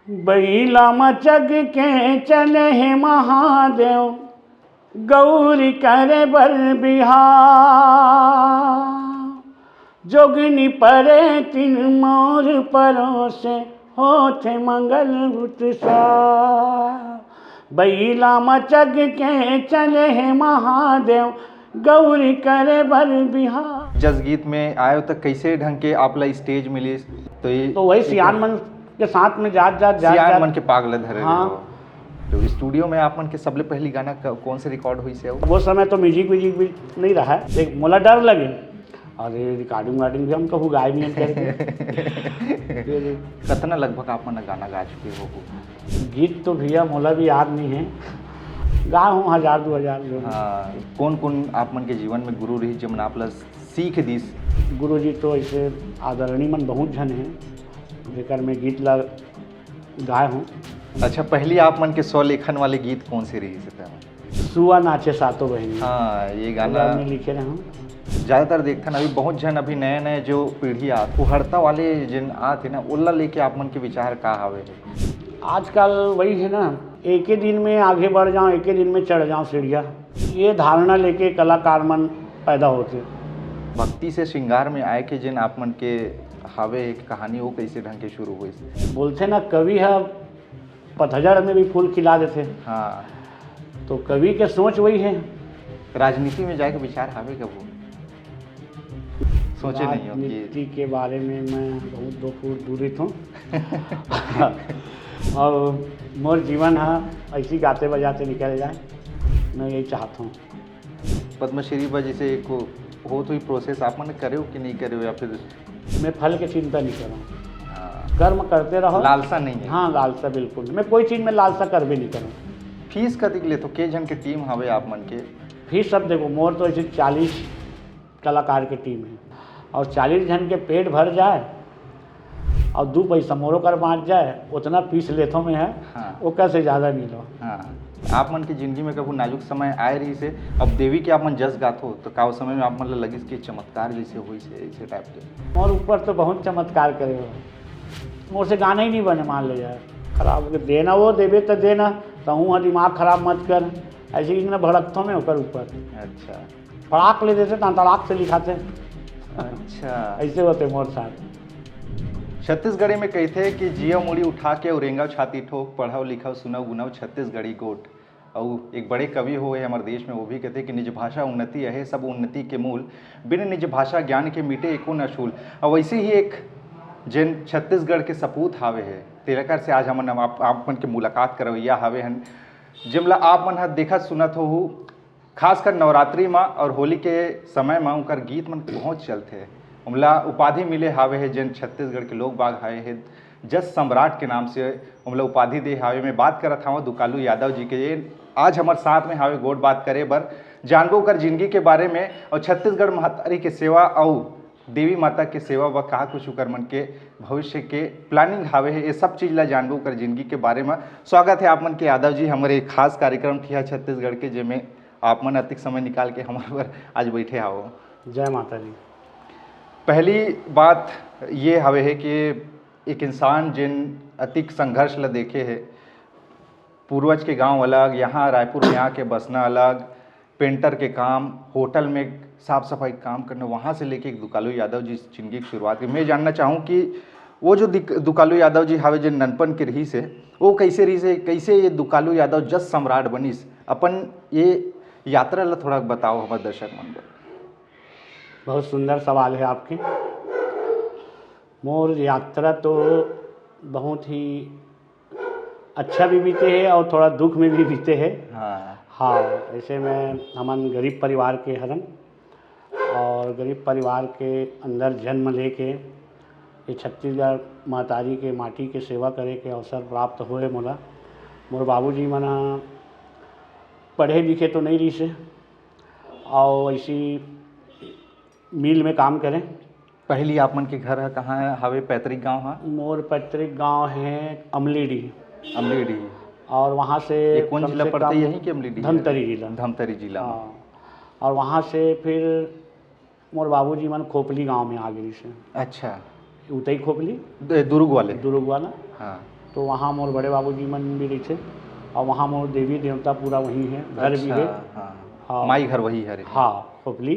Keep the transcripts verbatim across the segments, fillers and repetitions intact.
बइला म चघ के चले हे महादेव, गौरी करे बर बिहाव। जोगिनी परे तिन मोर परोसे, होथे मंगल उत्सव। बइला म चघ के चले हे महादेव, गौरी करे बर बिहाव। जस गीत में आयो त कैसे ढंग के आप ला स्टेज मिलिस? तो ये तो वही एक सियान मन के साथ में जात जात जात सियान जात मन के पाग ल धरे हाँ। रहे हो। तो स्टूडियो में आप मन के सबले पहली गाना क-, कौन से रिकॉर्ड हुई से हो? वो समय तो म्यूजिक व्यूजिक भी नहीं रहा है। देख, मोला डर लगे, अरे रिकॉर्डिंग वार्डिंग भी हम कहूँ गाय नहीं करके। फिर कतना लगभग आप मन गाना गा चुके हो? गीत तो भैया मोला भी याद नहीं है, गा हूँ हजार दो हजार जो है। हाँ, कौन कौन आप मन के जीवन में गुरु रही, जेमन आप ला सीख दिस? गुरु जी तो ऐसे आदरणीय मन बहुत झन हैं, जेकर मैं गीत ला गाए हूँ। अच्छा, पहली आप मन के स्वलेखन वाले गीत कौन से रही से? सुआ नाचे सातों बहिनी। हाँ, ये गाना मैं लिखे रहे हूँ। ज़्यादातर देखथन अभी बहुत झन अभी नए नए जो पीढ़ी आत, उहड़ता वाले जिन आत है ना, ओला लेके आप मन के विचार का हावे? आजकल वही है ना, एके दिन में आगे बढ़ जाओ, एके दिन में चढ़ जाओ सीढ़िया, ये धारणा लेके कलाकार मन पैदा होते। भक्ति से श्रृंगार में आए के जिन आप मन के हावे एक कहानी, वो कैसे ढंग के शुरू हुई? बोलते ना, कवि है पतझड़ में भी फूल खिला देते। हाँ। तो कवि के सोच वही है। राजनीति में जाए के विचार हावे कबू? सोचे नहीं हो कि राजनीति के बारे में मैं बहुत दो फुट दूरी हूँ। और मोर जीवन हा ऐसी गाते बजाते निकल जाए, मैं यही चाहता हूँ। पद्मश्री पर जैसे एक होत हुई प्रोसेस आप मन करे हो कि नहीं करे हो, या फिर? मैं फल के चिंता नहीं करूँ। हाँ। कर्म करते रहो। लालसा नहीं है। हाँ, लालसा बिल्कुल नहीं। मैं कोई चीज़ में लालसा कर भी नहीं करूँ। फीस कतिक लेथो? के झन के टीम हवे आप मन के? फीस सब देखो, मोर तो ऐसे चालीस कलाकार के टीम है, और चालीस झन के पेट भर जाए और दू पैसा मोरो कर बाँच जाए, उतना फीस लेथो मैं है, हाँ। ओकर से ज़्यादा नहीं लो। हाँ। आप मन के जिंदगी में कभू नाजुक समय आए रही से, अब देवी के आप मन जस गाथो, तो का उस समय में आप मन ला लगिस कि चमत्कार जैसे होइस हे, ऐसे टाइप के? मोर ऊपर तो बहुत चमत्कार करे हो, मोर से गाना ही नहीं बने, मान ले यार, खराब हो गया। देना वो देवे तो देना, तो हूँ दिमाग खराब मत कर, ऐसे ही ना भड़कथो मैं ओकर ऊपर। अच्छा। फड़ाक ले देते, तां तड़ाक से लिखाते। अच्छा। ऐसे होते मोर साथ। छत्तीसगढ़ी में कहते कि जियो मुड़ी उठा के, उरेंगा छाती ठोक, पढ़व लिखव सुनव गुनव छत्तीसगढ़ी गोठ। अउ एक बड़े कवि हो गए हमारे देश में, वो भी कहते कि निज भाषा उन्नति अहे, सब उन्नति के मूल, बिन निज भाषा ज्ञान के मिटे एको न शूल। और वैसे ही एक जिन छत्तीसगढ़ के सपूत हावे है, तेलकर से आज हमन आप, आप मन के मुलाकात करवैया हावे हन, जेमला आप मन ह देखत सुनत हो, खासकर नवरात्रि म और होली के समय म उनकर गीत मन बहुत चलथे। उमला उपाधि मिले हावे हे, जेन छत्तीसगढ़ के लोग बाग हावे हे, जस सम्राट के नाम से उमला उपाधि दे हावे। मैं बात करत हावं दुकालू यादव जी के, ये आज हमर साथ में हावे गोठ बात करे बर। जानबो ओकर जिंदगी के बारे में और छत्तीसगढ़ महतारी के सेवा अउ देवी माता के सेवा व का कुछ उकर मन के भविष्य के प्लानिंग हावे हे, ये सब चीज ला जानबो ओकर जिंदगी के बारे में। स्वागत है आप मन के यादव जी हमारे खास कार्यक्रम ठिया छत्तीसगढ़ के, जेमे आप मन अतिक समय निकाल के हमारे बर आज बैठे हावो। जय माता दी। पहली बात ये हवे है कि एक इंसान जिन अतिक संघर्ष ला देखे है, पूर्वज के गांव अलग, यहाँ रायपुर में आके बसना अलग, पेंटर के काम, होटल में साफ सफाई के काम करना, वहाँ से लेके एक दुकालू यादव जी जिंदगी की शुरुआत की। मैं जानना चाहूँ कि वो जो दिक-, दुकालू यादव जी हावे, जो ननपन के रही से, वो कैसे रही से, कैसे ये दुकालू यादव जस सम्राट बनिस, अपन ये यात्रा ला थोड़ा बताओ हमारे दर्शक मन बर। बहुत सुंदर सवाल है आपके। मोर यात्रा तो बहुत ही अच्छा भी बीते है और थोड़ा दुख में भी बीते है। हाँ। हाँ, ऐसे में हमन गरीब परिवार के हरन और गरीब परिवार के अंदर जन्म लेके ये छत्तीसगढ़ महतारी के माटी के सेवा करे के अवसर प्राप्त होए मोला। मोर बाबूजी मन ह पढ़े लिखे तो नहीं रहिस हे और ऐसी मिल में काम करें। पहली आप मन के घर ह कहाँ है, हवे पैतृक गांव ह? मोर पैतृक गांव है अमलीडीह। अमलीडीह। और वहाँ से ये कौन कम जिला से पड़ता है, कम यही कि अमलीडीह? धमतरी जिला। धमतरी जिला में। हाँ। और वहाँ से फिर मोर बाबूजी मन खोपली गांव में आ गए से। अच्छा। उतई खोपली। द-, दुरुग वाले। दुरुग वाला। हाँ। तो वहाँ मोर बड़े बाबूजी मन भी रहिथे, और वहाँ मोर देवी देवता पूरा वहीं है, घर भी अच्छा, है। हाँ। हाँ। माई घर वही हरे। हाँ, खोपली।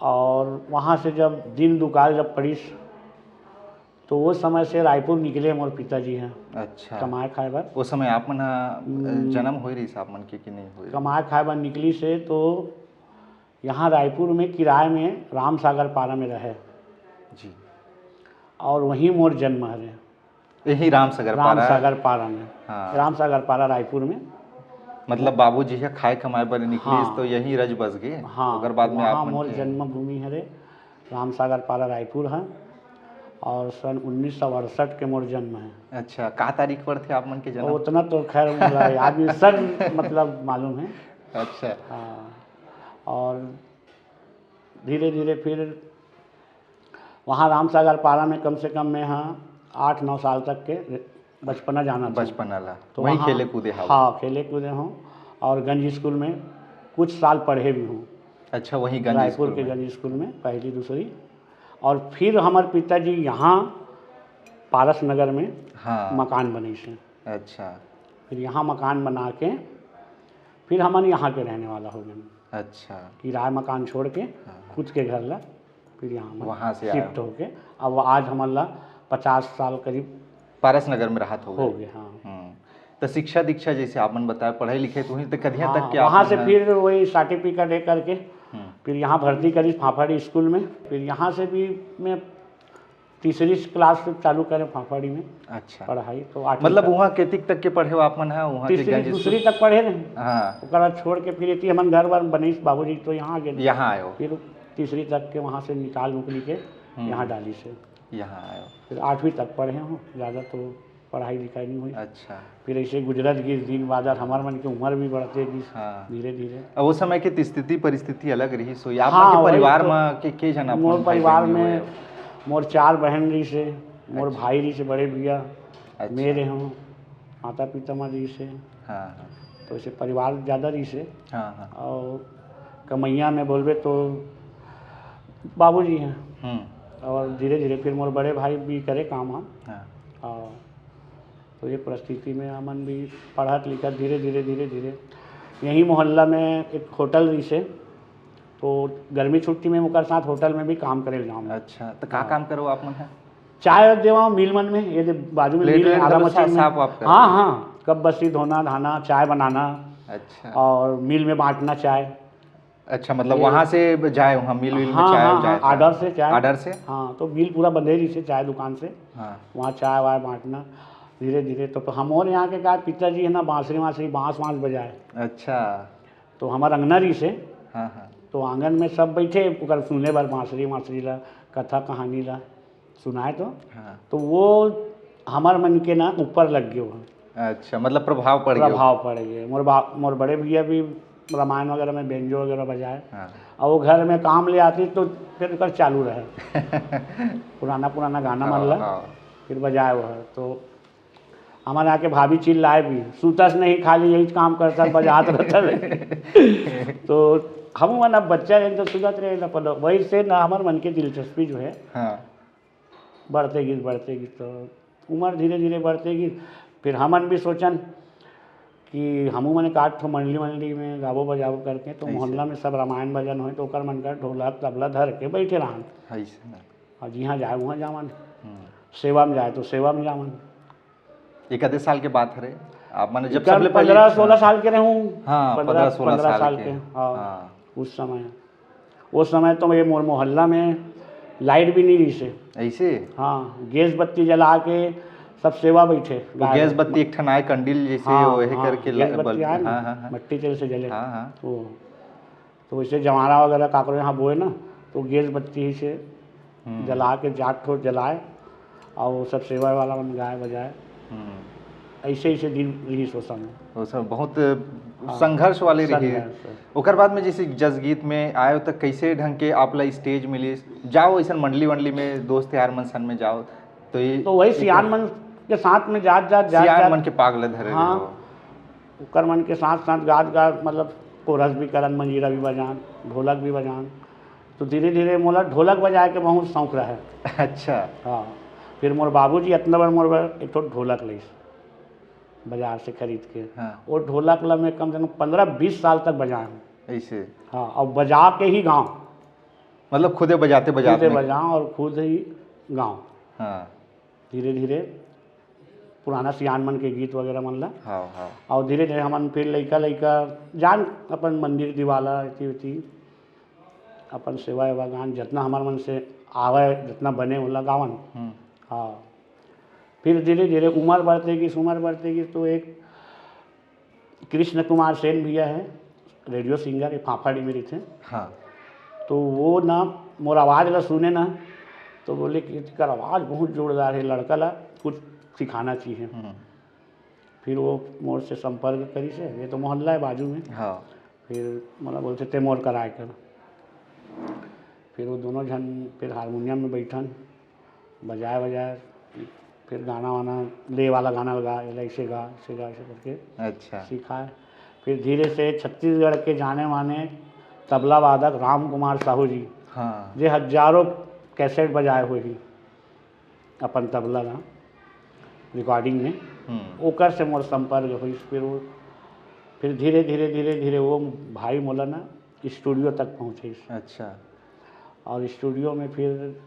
और वहाँ से जब दिन दुकाल जब पड़िस, तो वो समय से रायपुर निकले मोर पिताजी हैं अच्छा। कमाए खाए बर। वो समय आप मन ह, हम्म। जन्म होए रहिस आप मन के कि नहीं होए? कमाए खाए बर निकलिस हे तो यहाँ रायपुर में किराए में रामसागर पारा में रहे। जी। और वहीं मोर जन्म हरे। यही रामसागर पारा? रामसागर पारा में। हाँ। रामसागर पारा, रायपुर में। मतलब बाबूजी ह खाए कमाए बर निकलिस हाँ। तो यहीं रज बस गे? हाँ, ओकर बाद में वहाँ आप मन मोर के जन्मभूमि हरे, रामसागर पारा, रायपुर है। और सन उन्नीस सौ अड़सठ के मोर जन्म है। अच्छा, का तारीख पड़थे आप मन के जन्म? उतना तो खैर मोला याद नहीं, सन मतलब मालूम है। अच्छा। हाँ, और धीरे धीरे फिर वहाँ रामसागर पारा में कम से कम मैं हाँ आठ नौ साल तक के बचपना जाना था। बचपना ला। तो वहीं वहाँ खेले कूदे हव? हाँ, खेले कूदे हूँ। और गंज स्कूल में कुछ साल पढ़े भी हूँ। अच्छा, वहीं गंज रायपुर स्कूल के में? गंज स्कूल में पहली दूसरी। और फिर हमारे पिताजी यहाँ पारस नगर में हाँ। मकान बनइस हे। अच्छा। फिर यहाँ मकान बना के फिर हमन यहाँ के रहने वाला हो गए। अच्छा। किराया मकान छोड़ के हाँ। खुद के घर ला फिर यहाँ हमन वहाँ से आए। शिफ्ट होके अब आज हमन ला पचास साल करीब पारस नगर में रहत हो हो गए। गए, हाँ। हम्म। तो शिक्षा दीक्षा जैसे आप मन बताए, पढ़ाई लिखाई तो हुई, तो कधिया हाँ, तक के आप वहाँ मन से ह? फिर वही सर्टिफिकेट दे करके हम्म। फिर यहाँ भर्ती करिस फाफाड़ी स्कूल में। फिर यहाँ से भी मैं तीसरी क्लास से चालू करे फाफाड़ी में अच्छा। पढ़ाई, तो आठवीं मतलब तक। वहाँ केतिक तक के पढ़े हो आप मन ह? वहाँ के तीसरी, गंज स्कूल? दूसरी तक पढ़े रहे। हाँ। ओकर बाद छोड़ के फिर एती हमन घर बर बनिस, बाबूजी तो यहाँ आ गए। यहाँ आए हो? फिर तीसरी तक के वहाँ से निकाल उकली के हम्म। यहाँ डालिस हे। यहाँ आए हो? फिर आठवीं तक पढ़े हूँ, ज़्यादा तो पढ़ाई लिखाई नहीं हुई। अच्छा। फिर ऐसे गुजरत गिस दिन बादर, हमार मन के उम्र भी बढ़ते गिस हाँ। धीरे धीरे। अब वो समय के स्थिति परिस्थिति अलग रहिस होही। आप हाँ, मन के वही परिवार तो। म के, के जन आप मोर मन भाई परिवार बहिनी में हो? मोर चार बहन रहिस हे, मोर अच्छा। भाई रहिस हे बड़े भैया, अच्छा। मैं रहे हूँ, माता पिता मन रहिस हे। हाँ, हाँ। तो ऐसे परिवार ज़्यादा रहिस हे। हाँ, हाँ। और कमैया में बोलबे तो बाबूजी हैं। हम्म। और धीरे धीरे फिर मोर बड़े भाई भी करे काम हम। हाँ। और तो ये परिस्थिति में हमन भी पढ़त लिखत धीरे धीरे धीरे धीरे यही मोहल्ला में एक होटल रहिस हे, तो गर्मी छुट्टी में ओकर साथ होटल में भी काम करे जाऊँ। अच्छा, तो का हाँ। काम करो आप मन ह? चाय देवा मिल मन में, ये दे बाजू में प्लेट मिल है, व्लेट आधा मतलब मशीन सा-, में। साफ वाफ करो? हाँ, हाँ, कप बसी धोना धाना, चाय बनाना अच्छा। और मिल में बांटना चाय। अच्छा, मतलब ये वहाँ से जाए वहाँ मिल विल में हाँ, चाय हाँ, जाए हाँ, था? ऑर्डर से चाय। ऑर्डर से? हाँ, तो मिल पूरा बंधे रहिस हे चाय दुकान से। हाँ। वहाँ चाय वाय बांटना धीरे धीरे। तो, तो हमर यहाँ के का पिताजी है ना, बांसुरी वांसुरी, बांस वांस बजाए। अच्छा। तो हमार अंगना रहिस हे। हाँ, हाँ। तो आंगन में सब बैठे, ओकर सुने बर बांसुरी वांसुरी ला, कथा कहानी ला सुनाए तो। हाँ। तो वो हमार मन के ना ऊपर लग गए वो। अच्छा, मतलब प्रभाव पड़ गया। प्रभाव पड़ गए। मोर बा-, मोर बड़े भैया भी रामायण वगैरह में बेंजो वगैरह बजाए। हाँ। और वो घर में काम ले आती तो फिर ओकर चालू रहे। पुराना, पुराना गाना हाँ, मन ला, हाँ। फिर बजाए वो है। तो हमारे यहाँ के भाभी चिल्लाए भी, "सुतस नहीं, खाली यही काम करता, बजात रहता है।" तो हम मन अब बच्चा रहे तो सुतत रहे ना, पर वही से ना हमारे मन के दिलचस्पी जो है, हाँ। बढ़ते गिस, बढ़ते गिस, तो उम्र धीरे धीरे बढ़ते गिस। फिर हमन भी सोचन कि हमू मन एक आध ठो मंडली, मंडली में गाबो बजाबो करके, तो ऐसे। मोहल्ला में सब रामायण भजन होए, तो ओकर मन का ढोलक तबला धर के बैठे रहन। ऐसे ना। और जिहाँ जाए, वहाँ जावन। हम्म। सेवा में जाए, तो सेवा में जावन। एक आधे साल के बात हरे, आप मन जब एकर सबले पहले पन्द्रह सोलह साल के रहूँ। हाँ, पन्द्रह, पन्द्रह सोलह पन्द्रह साल साल के। के, हाँ, हाँ। उस समय, उस समय तो ये मोर मोहल्ला में लाइट भी नहीं रहिस हे। ऐसे? हाँ, गैस बत्ती जला के सब सेवा बैठे। वो गाय गैस बत्ती एक ठन आए कंडील जैसे हाँ, वो है हाँ, करके गैस ला-, बत्ती बल-, आए ना, हाँ, हाँ, हाँ। मट्टी तेल से जले। हाँ, हाँ। वो तो वैसे जवारा वगैरह काकरो यहाँ बोए ना, तो गैस बत्ती ही से हम्म। जला के जात ठो जलाए, और वो सब सेवा वाला मन गाए बजाए। हम्म। ऐसे, ऐसे दिन रहिस वो समय। वो सब बहुत हाँ, संघर्ष वाले रहिस। संघर्ष। ओकर बाद में जैसे जसगीत में आए हो, तो कैसे ढंग के आप ला स्टेज मिलिस? जाओ ऐसन मंडली वंडली में, दोस्त यार मन सन में जाओ, तो ये तो वही एक सियान मन के साथ में जात, जात, जात, सियान जात। मन के पाग ला धरे हाँ। रहे हो। ओकर मन के साथ साथ गात गात, मतलब कोरस भी करन, मंजीरा भी बजान, ढोलक भी बजान। तो धीरे धीरे मोला ढोलक बजाए के बहुत शौक रहे। अच्छा। हाँ, फिर मोर बाबूजी अतना बड़ मोर बर एक ठो ढोलक लइस बाजार से खरीद के। हाँ। वो ढोलक ला मैं कम से कम पंद्रह बीस साल तक बजाए हूँ। ऐसे? हाँ, और बजा के ही गाँव। मतलब खुदे बजाते बजाते खुदे में? बजाऊँ और खुद ही गाँव। हाँ। धीरे धीरे पुराना सियान मन के गीत वगैरह मन ला। हाँ, हाँ। और धीरे धीरे हमन फिर लइका लइका जान अपन मंदिर दिवाला एती ओती अपन सेवा एवा गान जितना हमार मन से आवे, जितना बने, ओला गावन। हम्म। हाँ। फिर धीरे धीरे उम्र बढ़ते गिस, उम्र बढ़ते गिस, तो एक कृष्ण कुमार सेन भैया है, रेडियो सिंगर, ये फाफाडी में रहिथे। हाँ। तो वो ना मोर आवाज़ ला सुने ना, तो बोले कि "एकर आवाज़ बहुत जोरदार है, लड़का ला कुछ सिखाना चाहिए।" हम्म। फिर वो मोर से संपर्क करिस हे, ये तो मोहल्ला है बाजू में। हाँ। फिर मोला बोलथे, "ते मोर करा एकर।" फिर वो दोनों झन फिर हारमोनियम में बैठन, बजाए बजाए, फिर गाना वाना, ले वाला गाना लगा, "एला ऐसे गा, ऐसे गा", ऐसे करके अच्छा। सिखाए। फिर धीरे से छत्तीसगढ़ के जाने माने तबला वादक राम कुमार साहू जी, हाँ। जे हजारों कैसेट बजाए होही अपन तबला ला रिकॉर्डिंग में, हम्म। ओकर से मोर संपर्क होइस। फिर वो, फिर धीरे धीरे धीरे धीरे वो भाई मोला ना स्टूडियो तक पहुँचइस। अच्छा। और स्टूडियो में फिर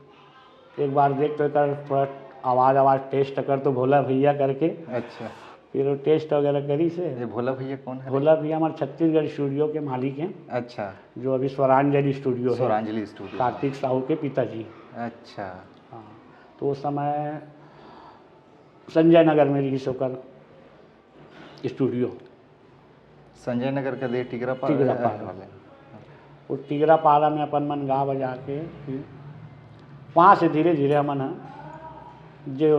एक बार देख तो एकर थोड़ा आवाज़ आवाज़ टेस्ट कर तो भोला भैया करके, अच्छा। फिर वो टेस्ट वगैरह करिस हे। ये भोला भैया कौन है? भोला भैया हमारे छत्तीसगढ़ स्टूडियो के मालिक हैं, अच्छा। जो अभी स्वरांजलि स्टूडियो है, स्वरांजलि स्टूडियो। कार्तिक साहू के पिताजी। अच्छा। हाँ, तो उस समय संजय नगर में रहिस ओकर स्टूडियो। संजय नगर के दे टिगरा पारा टिगरा पारा। वाले। वो टिगरा पारा में अपन मन गा बजा के फिर वहाँ से धीरे धीरे हमन ह जो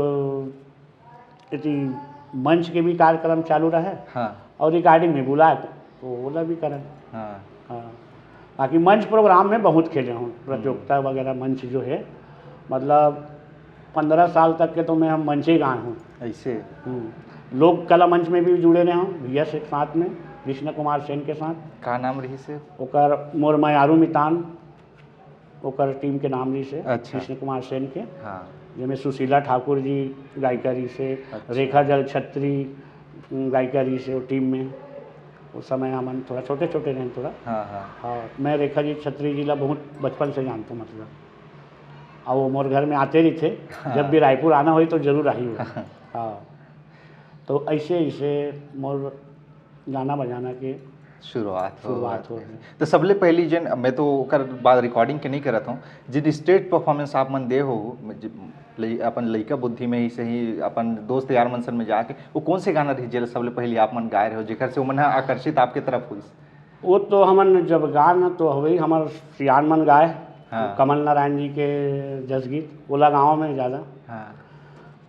एती मंच के भी कार्यक्रम चालू रहे हाँ। और रिकॉर्डिंग में बुलाए तो ओला भी करन। हाँ। हाँ, बाकी मंच प्रोग्राम में बहुत खेले हूँ, प्रतियोगिता वगैरह मंच जो है, मतलब पंद्रह साल तक के तो मैं हम मंच ही गाए हूँ। ऐसे? हम्म, लोक कला मंच में भी जुड़े रहे हूँ भैया से साथ में, कृष्ण कुमार सेन के साथ। का नाम रहिस हे? ओकर मोर मयारू मितान, ओकर टीम के नाम रहिस हे अच्छा। कृष्ण कुमार सेन के, हाँ। जेमे सुशीला ठाकुर जी गायिका रहिस हे, अच्छा। रेखा जल छत्री, उम, गायिका रहिस हे वो टीम में। उस समय हमन थोड़ा छोटे छोटे रहेन थोड़ा। हाँ, हाँ। हाँ, मैं रेखा जी छत्री जी ला बहुत बचपन से जानता हूँ, मतलब, और वो मोर घर में आते रहिथे, हाँ। जब भी रायपुर आना होई तो जरूर आही वो। हाँ, तो ऐसे ऐसे मोर गाना बजाना के शुरुआत हो। शुरुआत हो। तो सबले पहली जेन, मैं तो ओकर बाद रिकॉर्डिंग के नहीं करत हूँ, जिन स्टेज परफॉर्मेंस आप मन दे हो, जि-, लइ-, अपन लइका बुद्धि में ही सही, अपन दोस्त यार मन सन में जाके, वो कौन से गाना रही जेला सबले पहली आप मन गाए रहे हो, जेकर से वो मन ह आकर्षित आपके तरफ हुई? वो तो हमन जब गान तो हवे ही, हमर सियान मन गाए, हाँ। कमल नारायण जी के जसगीत, ओला गाँव में ज़्यादा। हाँ।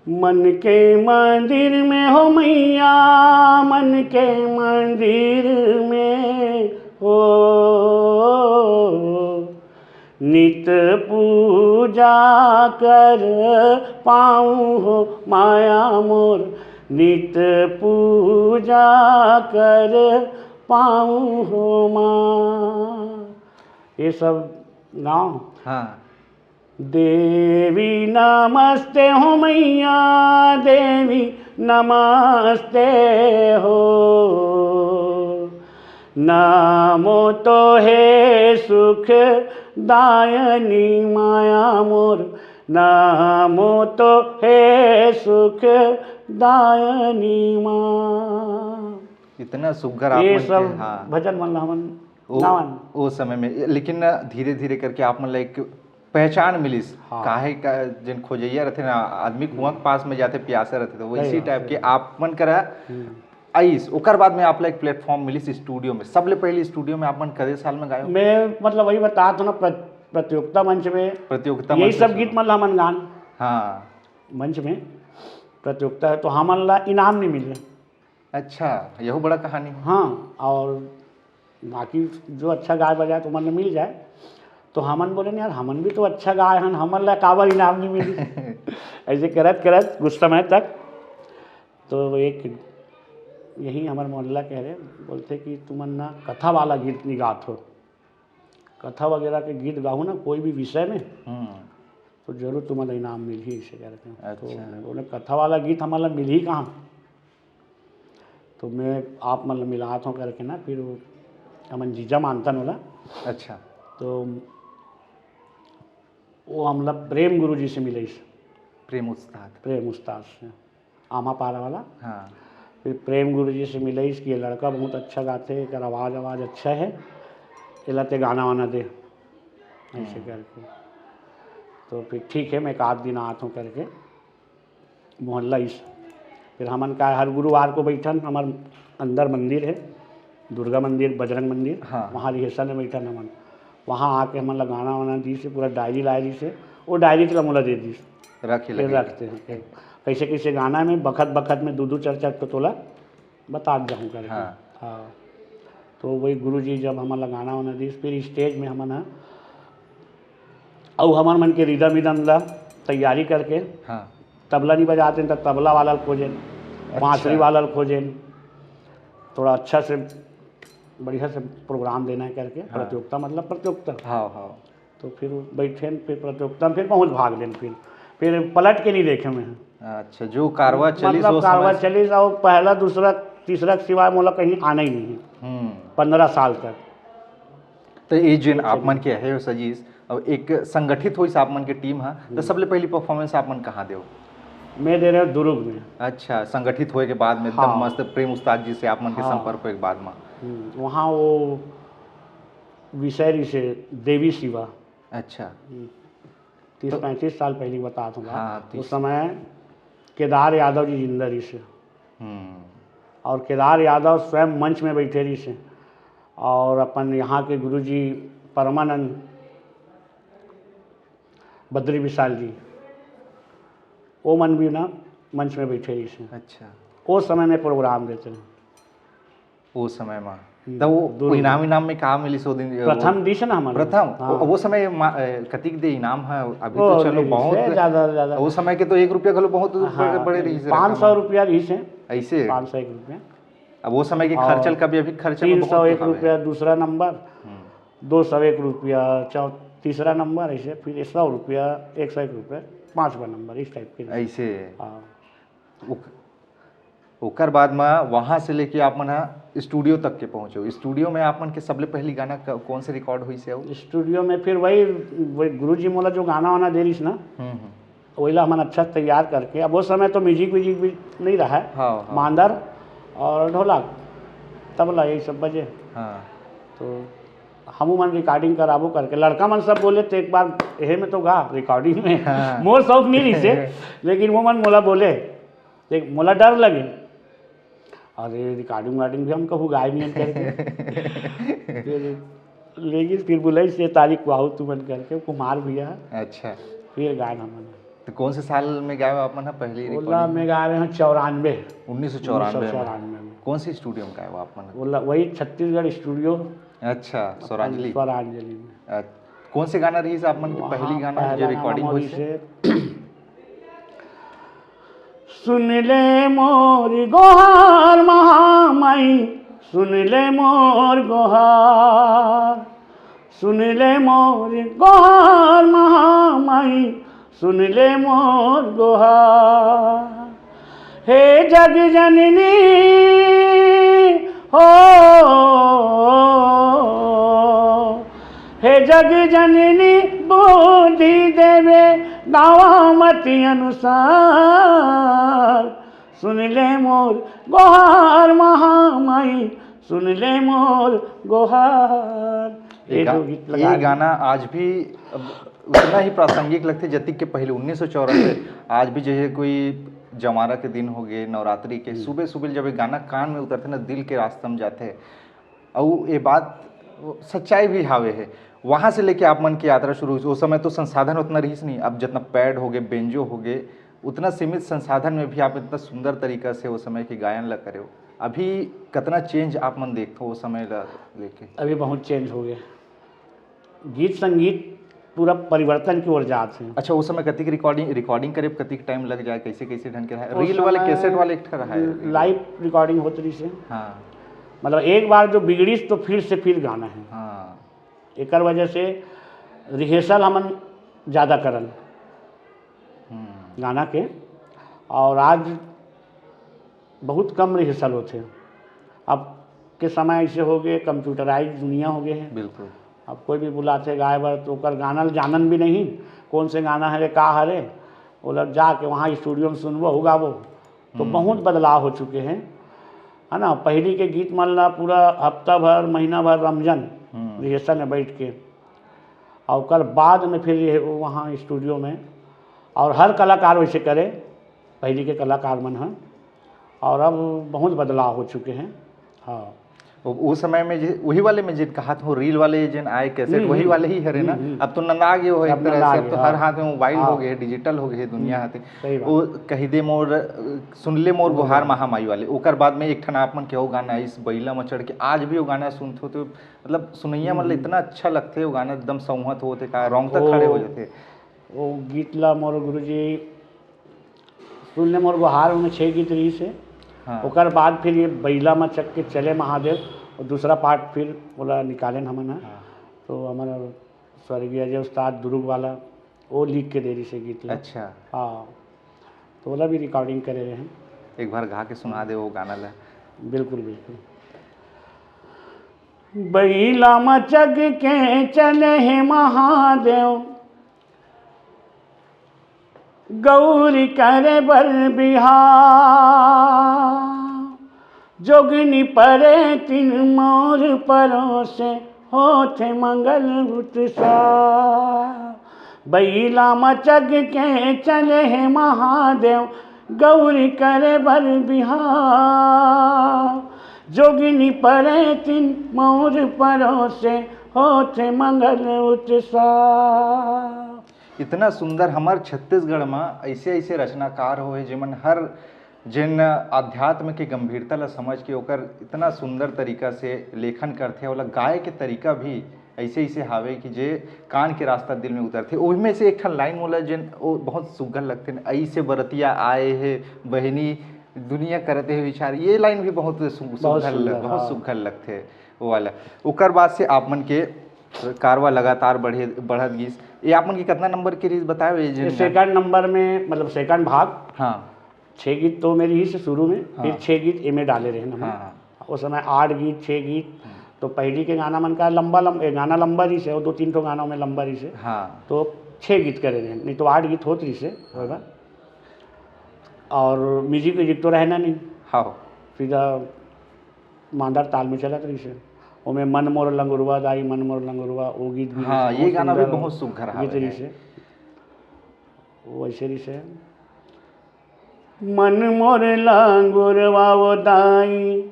मन के मंदिर में हो मैया, मन के मंदिर में हो, नित पूजा कर पाऊँ हो माया मोर, नित पूजा कर पाऊँ हो माँ। ये सब गाँव। हाँ। देवी नमस्ते हो मैया, देवी नमस्ते हो। नमो तो हे सुख दायनी माया मोर, नमो तो हे सुख दायनी माँ। इतना सुग्घर आप ये मन के, सब हाँ। भजन मन ला हमन ओ, गावन। ओ समय में, लेकिन धीरे धीरे करके आप मन ला एक पहचान मिलिस। हाँ। काहे का, जिन खोजैया रहते ना, आदमी कुआं के पास में जाते, प्यासे रहते, तो वैसी सही बात, टाइप सही के बात। आप मन करा हम्म। आइस। ओकर बाद में आप ला एक प्लेटफॉर्म मिलिस स्टूडियो में। सबले पहले स्टूडियो में आप मन कदे साल में गाए हो? मैं मतलब वही बता तो ना, प्र-, प्रतियोगिता मंच में प्रतियोगिता यही मंच सब से गीत मन ला हमन गान हाँ। मंच में प्रतियोगिता है तो हमन ला इनाम नहीं मिले। अच्छा, यहू बड़ा कहानी है। हाँ, और बाकी जो अच्छा गाय बजाए तो मन मिल जाए। तो हमन बोले, "नहीं यार, हमन भी तो अच्छा गाय हन, हमन ला काबर इनाम नहीं मिली?" ऐसे करत करत कुछ समय तक तो एक यही हमारे मोहल्ला कह रहे, बोलते कि तुमन ना कथा वाला गीत नहीं गात हो, कथा वगैरह के गीत गाओ ना कोई भी विषय में, हम्म। तो जरूर तुमन ला इनाम मिलही, ऐसे करके। अच्छा। तो बोले, कथा वाला गीत हमन ला मिलही कहाँ? तो मैं आप मन ला मिलात हूँ करके ना, फिर वो हमन जीजा मानतन वाला। अच्छा। तो वो हमला प्रेम गुरु जी से मिलइस। प्रेम उस्ताद। प्रेम उस्ताद से, आमा पारा वाला। हाँ। फिर प्रेम गुरु जी से मिलइस कि ये लड़का बहुत अच्छा गाथे, एकर आवाज़ आवाज़ अच्छा है, एला ते गाना वाना दे, ऐसे करके। तो फिर ठीक है, मैं एक आध दिन आत हूँ करके मोहल्ला इस। फिर हमन का हर गुरुवार को बैठन, हमार अंदर मंदिर है, दुर्गा मंदिर, बजरंग मंदिर, हाँ। वहाँ रिहर्सल में बैठन हमन। वहाँ आके हमन ला गाना वाना दिस, पूरा डायरी लाए दिस, वो डायरी ला मोला दे दिस। रखे फिर लगे। रखते हैं। कैसे कैसे गाना में बखत बखत में दो दो चार चार तो तोला बता जाऊँ करके। हाँ। हाँ। तो वही गुरु जी जब हमन ला गाना वाना दिस, फिर स्टेज में हमन ह, अउ हमर मन के रिदम इदम ला तैयारी करके, हाँ। तबला नहीं बजाते हैं तो तबला वाला ल खोजेन, बांसुरी अच्छा। वाला ल खोजेन, थोड़ा अच्छा से बढ़िया से प्रोग्राम देना है करके। हाँ। प्रतियोगिता, मतलब प्रतियोगिता। हाँ हाँ। तो फिर बैठे, फिर प्रतियोगिता में फिर पहुँच भाग लेन, फिर फिर पलट के नहीं देखे मैं। अच्छा, जो कारवा चली मतलब सो कारवा समझ- चली, और पहला, दूसरा, तीसरा के सिवाय मोला कहीं आना ही नहीं है, हम्म। पंद्रह साल तक। तो ये जिन आप मन के है सजीज, अब एक संगठित होइस आप मन के टीम हा, तो सबले पहली परफॉर्मेंस आप मन कहाँ देव? मैं दे रहे हूँ दुर्ग में। अच्छा, संगठित होए के बाद में एकदम हाँ। मस्त प्रेम उस्ताद जी से आप मन के हाँ। संपर्क होए के बाद में। हम्म, वहाँ वो विषय रहिसे देवी शिवा, अच्छा। तीस पैंतीस साल पहले की बतात हूँ। हाँ, तीस। उस समय केदार यादव जी जिंदा रहिसे, हम्म। और केदार यादव स्वयं मंच में बैठे रहिसे, और अपन यहाँ के गुरुजी परमानंद बद्री विशाल जी, वो मन भी ना मंच में बैठे रहिसे। अच्छा। वो समय में प्रोग्राम देते हैं। वो समय में हम्म, तो वो दुर्ग। इनाम, इनाम में का मिलिस वो दिन? प्रथम दिस ना हमन। प्रथम? हाँ। वो, वो समय मा-, ए, कतिक दे इनाम है? अभी वो तो चलो नहीं, बहुत से ज्यादा, ज्यादा। वो समय के तो एक रुपया घलो बहुत हाँ, बड़े, बड़े रहिस। पाँच सौ रुपया रहिस है। ऐसे? पाँच सौ एक रुपया। अब वो समय के और खर्चल का भी अभी खर्चल में तीन सौ एक बहुत हवे। रुपया दूसरा नंबर, हम्म। दो सौ एक रुपया चौ-, तीसरा नंबर, ऐसे फिर सौ रुपया, एक सौ एक रुपया, पाँचवा नंबर, इस टाइप के। ऐसे। हाँ। ओक-, ओकर बाद में वहाँ से लेके आप मन हा स्टूडियो तक के पहुँचो। स्टूडियो में आप मन के सबले पहली गाना क-, कौन से रिकॉर्ड होइस हे? स्टूडियो में फिर वही, वही गुरु जी मोला जो गाना वाना दे रहिस ना, हम्म, हम्म। वही ला हमन अच्छा तैयार करके, अब वो समय तो म्यूजिक व्यूजिक भी नहीं रहा है, हाँ, हाँ। मांदर और ढोलक, तबला, यही सब बजे। हाँ। तो हमू मन रिकॉर्डिंग कराबो करके, लड़का मन सब बोले, "तो एक बार एहे में तो गा, रिकॉर्डिंग में।" हाँ। मोर शौक नहीं रहिसे, लेकिन वो मन मोला बोले, देख, मोला डर लगे, "अरे, रिकॉर्डिंग वार्डिंग भी हम कहूँ गाय नहीं करके।" फिर, लेकिन फिर बोले, "से तारीख को आओ तुमन," करके, कुमार भैया, अच्छा। फिर गाए हमन। तो कौन से साल में गाए हो आप मन हा पहली ओला रिकॉर्डिंग? में गा रहे हैं चौरानवे। उन्नीस सौ चौरानवे में। चौरानवे में। कौन सी स्टूडियो में गाए हो आप मन? ओला वही छत्तीस्गढ़ स्टूडियो, अच्छा, स्वरांजलि। स्वरांजलि में। अ, कौन से गाना रहिस आप मन के वहाँ पहली गाना जो पहला रिकॉर्डिंग गाना होइस हे? होइस हे। सुन ले मोर गोहार महामाई, सुन ले मोर गोहार, सुन ले मोर गोहार महामाई, सुन ले मोर गोहार। हे जग जननी हो, हे जग जननी बुद्धि देवे दावा मति अनुसार, सुन ले मोर गोहार महामाई, सुन ले मोर गोहार। ये ये गा-, जो गीत ये लगा गाना आज भी अब उतना ही प्रासंगिक लगथे जतिक के पहले उन्नीस सौ चौरानवे। आज भी जैसे कोई जमारा के दिन हो गए, नवरात्रि के सुबह सुबह जब ये गाना कान में उतरथे ना, दिल के रास्ता में जाथे। अउ ये बात सच्चाई भी हावे है। वहाँ से लेके आप मन की यात्रा शुरू हुई। उस समय तो संसाधन उतना रहिस नहीं, अब जितना पैड हो गए, बेंजो हो गए, उतना सीमित संसाधन में भी आप इतना सुंदर तरीका से वो समय के गायन ला करे हो। अभी कितना चेंज आप मन देखते हो वो समय ला लेके? अभी बहुत चेंज हो गया, गीत संगीत पूरा परिवर्तन की ओर जात है। अच्छा, उस समय कतिक रिकॉर्डिंग, रिकॉर्डिंग करे कतिक टाइम लग जाए, कैसे कैसे ढंग के रहा है? उस रील वाले, समय कैसेट वाले एक ठा रहा है? लाइव रिकॉर्डिंग होत रहिस हे। हाँ। मतलब एक बार जो बिगड़िस तो फिर से फिर गाना है। हाँ। एकर वजह से रिहर्सल हमन ज़्यादा करन, गाना के। और आज बहुत कम रिहर्सल होथे। अब के समय ऐसे हो गए, कंप्यूटराइज दुनिया हो गए है। बिल्कुल। अब कोई भी बुलाथे गाए बर तो ओकर गाना ल जानन भी नहीं, कौन से गाना हरे, का हरे, वो लोग जाके वहाँ स्टूडियो में सुनबो हो गाबो। तो बहुत बदलाव हो चुके हैं, है ना। पहली के गीत मन ला पूरा हफ्ता भर, महीना भर रमजन रिहर्सल में बैठ के, और ओकर बाद में फिर ये वहाँ स्टूडियो में, और हर कलाकार वैसे करे, पहली के कलाकार मन ह। और अब बहुत बदलाव हो चुके हैं। हाँ। उ- उस समय में जे, वही वाले में जिन कहा था, रील वाले जिन आए कैसेट, हम्म, वही हम्म। वाले ही हरे ना। हम्म, हम्म। अब तो नंदा आ गए हो एक अब तरह नंदा से, आ अब गए, तो हाँ। हर हाथ में मोबाइल हाँ। हो गए, डिजिटल हो गए दुनिया हम्म, हाथे। सही बात। वो कह दे मोर, सुन ले मोर गुहार महामाई वाले, ओकर बाद में एक ठन आप मन के हो गाना इस बैला में चढ़ के, आज भी वो गाना सुनथो तो मतलब सुनैया मन ल इतना अच्छा लगथे, वो गाना एकदम संवत होथे का, रोंगटा वो खड़े हो जाथे। वो गीत ला मोर गुरुजी सुन ले मोर गुहार में छः गीत रहिस हे। हाँ। ओकर बाद फिर ये बैला में चढ़ के चले महादेव, और दूसरा पार्ट फिर ओला निकालेन हमन ह। हाँ। तो हमारा स्वर्गीय अजय उस्ताद दुर्ग वाला, वो लिख के दे रहिस हे गीत ला। अच्छा। हाँ, तो ओला भी रिकॉर्डिंग करे रहे हैं। एक बार गा के सुना दे वो गाना ला। बिल्कुल, बिल्कुल। बैला म चघ के चले हे महादेव, गौरी करे बर बिहाव। जोगिनी परे तिन मोर परोसे, होथे मंगल उत्साह। बैला म चघ के चले हे महादेव, गौरी करे बर बिहाव। जोगिनी परे तिन मोर परोसे, होथे मंगल उत्साह। इतना सुंदर हमर छत्तीसगढ़ में ऐसे ऐसे रचनाकार होए, जेमन हर जिन अध्यात्म के गंभीरता ला समझ के ओकर इतना सुंदर तरीका से लेखन करथे, ओला गाय के तरीका भी ऐसे ऐसे हावे कि जे कान के रास्ता दिल में उतरथे। ओही में से एक ठन लाइन मोला जेन ओ बहुत सुग्घर लगथे न, "ऐसे बरतिया आए हे बहिनी, दुनिया करत हे विचार।" ये लाइन भी बहुत सु-, बहुत सुग्घर ल-, सुंदर, बहुत हाँ। सुग्घर लगथे वो वाला। ओकर बाद से आप मन के कारवा लगातार बढ़े, बढ़त गिस। ये आप मन के कितना नंबर के रील्स बताए हुए ये जिन सेकंड नंबर में, मतलब सेकंड भाग, हाँ। छः गीत तो मेरी ही से शुरू में, फिर हाँ। छः गीत एमे डाले रहे ना। हाँ। उस समय आठ गीत, छः गीत, तो पहली के गाना मन का लंबा लंबा, गाना लंबा रहिस हे, वो दो तीन ठो गानों में लंबा रहिस हे, हाँ। तो छः गीत करे रहे, नहीं तो आठ गीत होत रहिस हे, होय बा। और म्यूजिक व्यूजिक तो रहना नहीं, हाँ। सीधा मांदर ताल में चलत रहिस हे। ओमे मन मोर लंगुरवा दाई, मन मोर लंगुरवा, वो गीत भी हाँ, रहिस हे, ये गाना भी सुंदर बहुत सुघर गीत हावे रहिस हे। हे। वो वैसे रहिस हे, मन मोर लंगुरवा वो दाई,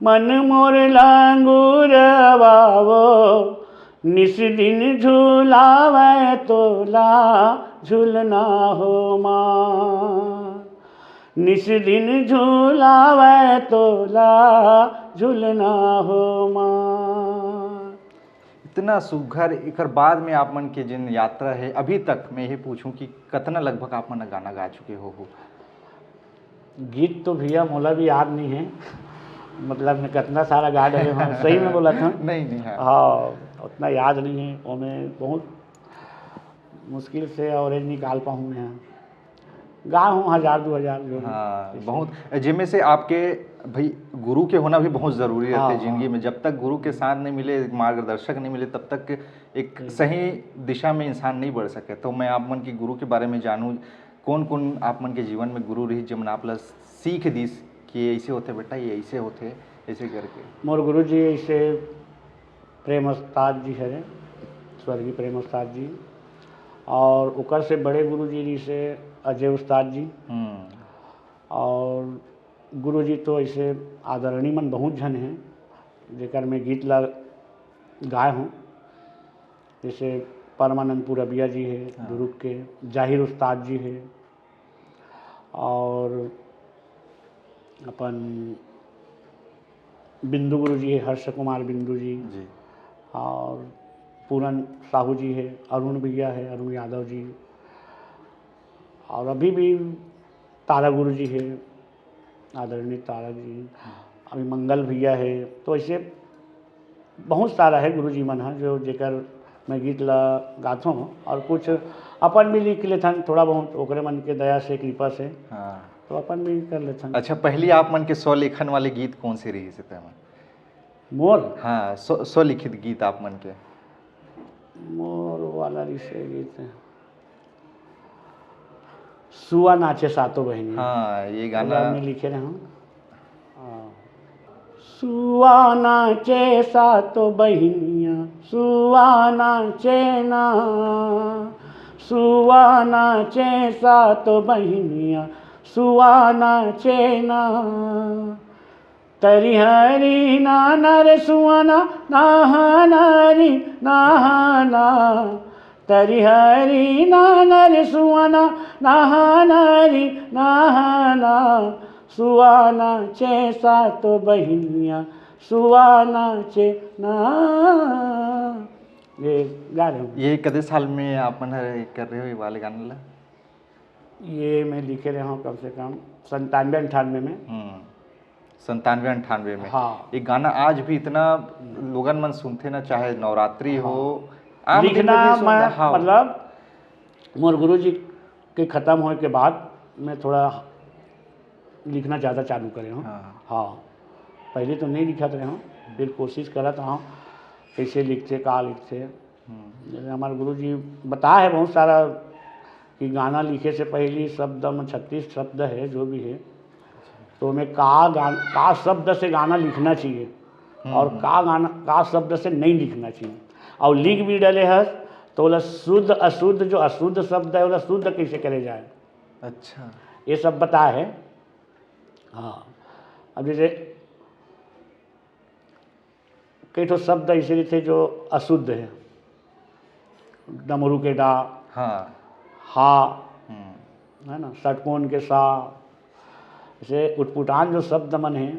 मन मोर लंगुरवा वो, निस दिन झुलावे तोला झुलना हो माँ, निस दिन झुलावे तोला झुलना हो माँ। इतना सुघर। एकर बाद में आप मन के जिन यात्रा हे अभी तक, मैं ये पूछूं कि कतना लगभग आप मन गाना गा चुके हो, हो? गीत तो भैया मोला भी याद नहीं है, मतलब मैं कितना सारा गा डरे हूँ, सही में बोला था। नहीं, नहीं, हाँ। हाँ, उतना याद नहीं है, वो मैं बहुत मुश्किल से एवरेज निकाल पाऊँ मैं। गा हूँ हजार दो हजार जो भी। हाँ, बहुत, जेमे से आपके भाई गुरु के होना भी बहुत जरूरी हाँ, रहते जिंदगी हाँ। में। जब तक गुरु के साथ नहीं मिले, मार्गदर्शक नहीं मिले, तब तक एक सही दिशा में इंसान नहीं बढ़ सके। तो मैं आप मन के गुरु के बारे में जानूं, कौन कौन आप मन के जीवन में गुरु रही, जेमन आप ला सीख दिस कि ऐसे होथे बेटा, ये ऐसे होथे, ऐसे करके। मोर गुरु जी ऐसे प्रेम उस्ताद जी हरे, स्वर्गीय प्रेम उस्ताद जी, और ओकर से बड़े गुरु जी रहिस हे अजय उस्ताद जी। हम्म। और गुरु जी तो ऐसे आदरणीय मन बहुत झन हैं, जेकर मैं गीत ला गाए हूँ, जैसे परमानंद पुरबिया जी है, हाँ। दुरुग के, जाहिर उस्ताद जी है, और अपन बिंदु गुरु जी है, हर्ष कुमार बिंदु जी, जी। और पूरन साहू जी है, अरुण भैया है, अरुण यादव जी, और अभी भी तारा गुरु जी है, आदरणीय तारा जी, अभी मंगल भैया है। तो ऐसे बहुत सारा है गुरु जी मन ह, जो जेकर मैं गीत ला गाथों। और कुछ अपन भी लिख लेथन थोड़ा बहुत, ओकरे मन के दया से, कृपा से। हाँ। तो अपन भी कर लेथन। अच्छा, पहली आप मन के स्वलेखन वाले गीत कौन से रहिस हे तेमन? मोर? हाँ, स्व-, स्वलिखित गीत आप मन के। मोर वाला रिहिस हे गीत, सुआ नाचे सातो बहिनी। हाँ, ये गाना। मैं लिखे रहे हूँ। हाँ। सुआ नाचे सातो बहिनिया, सुआ नाचे ना, सुआ नाचे सातो बहिनिया, सुआ नाचे ना। तरिहरी नाना रे सुआना, नहाना री नहाना। तरिहरी नाना रे सुआना, नहाना री नहाना। सुआ नाचे सातो बहिनिया, सुआ नाचे ना। ये गा रहे हूँ। ये कते साल में आप मन हर कर रहे हो ये वाले गाना ला? ये मैं लिखे रहे हूँ कम से कम संतानवे अंठानवे में। हम्म, संतानवे अंठानवे में। हाँ। ये गाना आज भी इतना लोगन मन सुनथे ना, चाहे नवरात्रि हो, हाँ। आम दिन में लिखना भी सुन-, मैं, हाँ। मतलब, मोर गुरु जी के खत्म होए के बाद मैं थोड़ा लिखना ज़्यादा चालू करे हूँ। हाँ। हाँ, पहले तो नहीं लिखत रहे हूँ, फिर कोशिश करत हूँ, कैसे लिखते, का लिखते। हम्म। जैसे हमारे गुरु जी बताए हैं बहुत सारा कि गाना लिखे से पहले शब्द में छत्तीस शब्द है, जो भी है, तो हमें का गान-, का शब्द से गाना लिखना चाहिए हम्म, और हम्म। का गाना, का शब्द से नहीं लिखना चाहिए। और लिख भी डले हस, तो बोला शुद्ध अशुद्ध, जो अशुद्ध शब्द है, बोला शुद्ध कैसे करे जाए। अच्छा। ये सब बताए है। हाँ, अब जैसे कई ठो शब्द ऐसे रहिथे जो अशुद्ध है, डमरू के डा, हाँ। हा, हम्म। है ना, षटकोण के सा, जैसे उटपुटान जो शब्द मन है,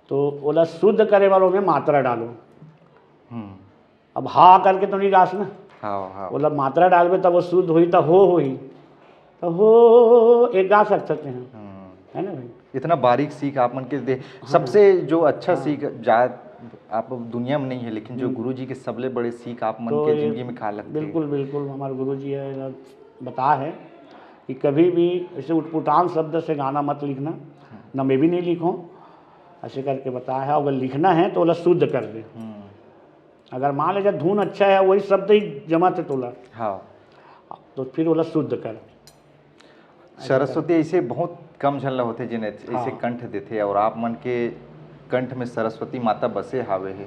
तो ओला शुद्ध करे वालों में मात्रा डालो। हम्म। अब हा करके तो नहीं गास ना। हाँ, हाँ। ओला मात्रा डालबे तब वो शुद्ध होही, तब हो होही। तो हो एक गा सकते हैं। हम्म। है ना भाई? इतना बारीक सीख आप मन के दे, हाँ। सबसे जो अच्छा हाँ। सीख जा, आप दुनिया में नहीं है, लेकिन जो हम्म। गुरु जी के सबले बड़े सीख आप मन तो के ये जिंदगी में का लगथे? बिल्कुल, बिल्कुल, हमारे गुरु जी है, बता है कि कभी भी ऐसे उटपुटान शब्द से गाना मत लिखना, हम्म। ना मैं भी नहीं लिखूं, ऐसे करके बता है। अगर लिखना है तो ओला शुद्ध कर दे। हम्म। अगर मान ले जा धुन अच्छा है, वही शब्द ही जमा थे तोला, हाँ। तो फिर ओला शुद्ध कर। सरस्वती ऐसे बहुत कम झन ला होथे, जेन ऐसे हाँ। कंठ देथे, और आप मन के कंठ में सरस्वती माता बसे हावे हे।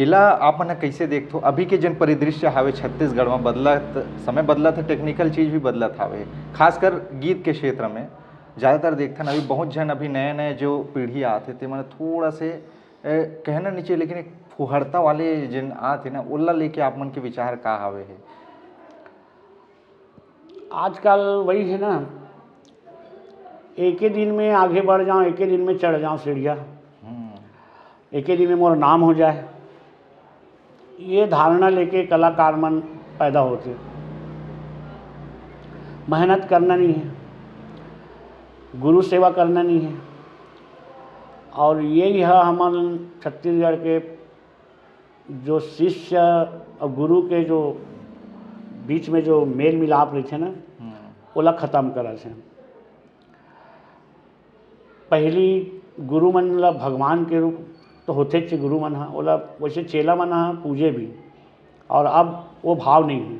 एला आप मन ह कइसे देखथो? अभी के जेन परिदृश्य हावे छत्तीसगढ़ म, बदलत समय बदलत हे, technical चीज भी बदलत हावे, खासकर गीत के क्षेत्र में। ज़्यादातर देखथन अभी बहुत झन, अभी नए-नए जो पीढ़ी आत हे, ते मन थोड़ा से, ए, कहना नहीं चाहिए, लेकिन एक फुहड़ता वाले जेन आत हे ना, ओला लेके आप मन के विचार का हावे हे? आजकल वही है ना, एके दिन में आगे बढ़ जाऊं, एके दिन में चढ़ जाऊं सीढ़िया, हम्म। एके दिन में मोर नाम हो जाए, ये धारणा लेके कलाकार मन पैदा होथे। मेहनत करना नहीं है, गुरु सेवा करना नहीं है, और यही है हमन छत्तीसगढ़ के जो शिष्य और गुरु के जो बीच में जो मेल मिलाप रहिथे ना, हम्म। ओला खत्म करत हे। पहली गुरु मन ला भगवान के रूप तो होथे च, गुरु मन हा, ओला वैसे चेला मन हा पूजे भी, और अब वो भाव नहीं है।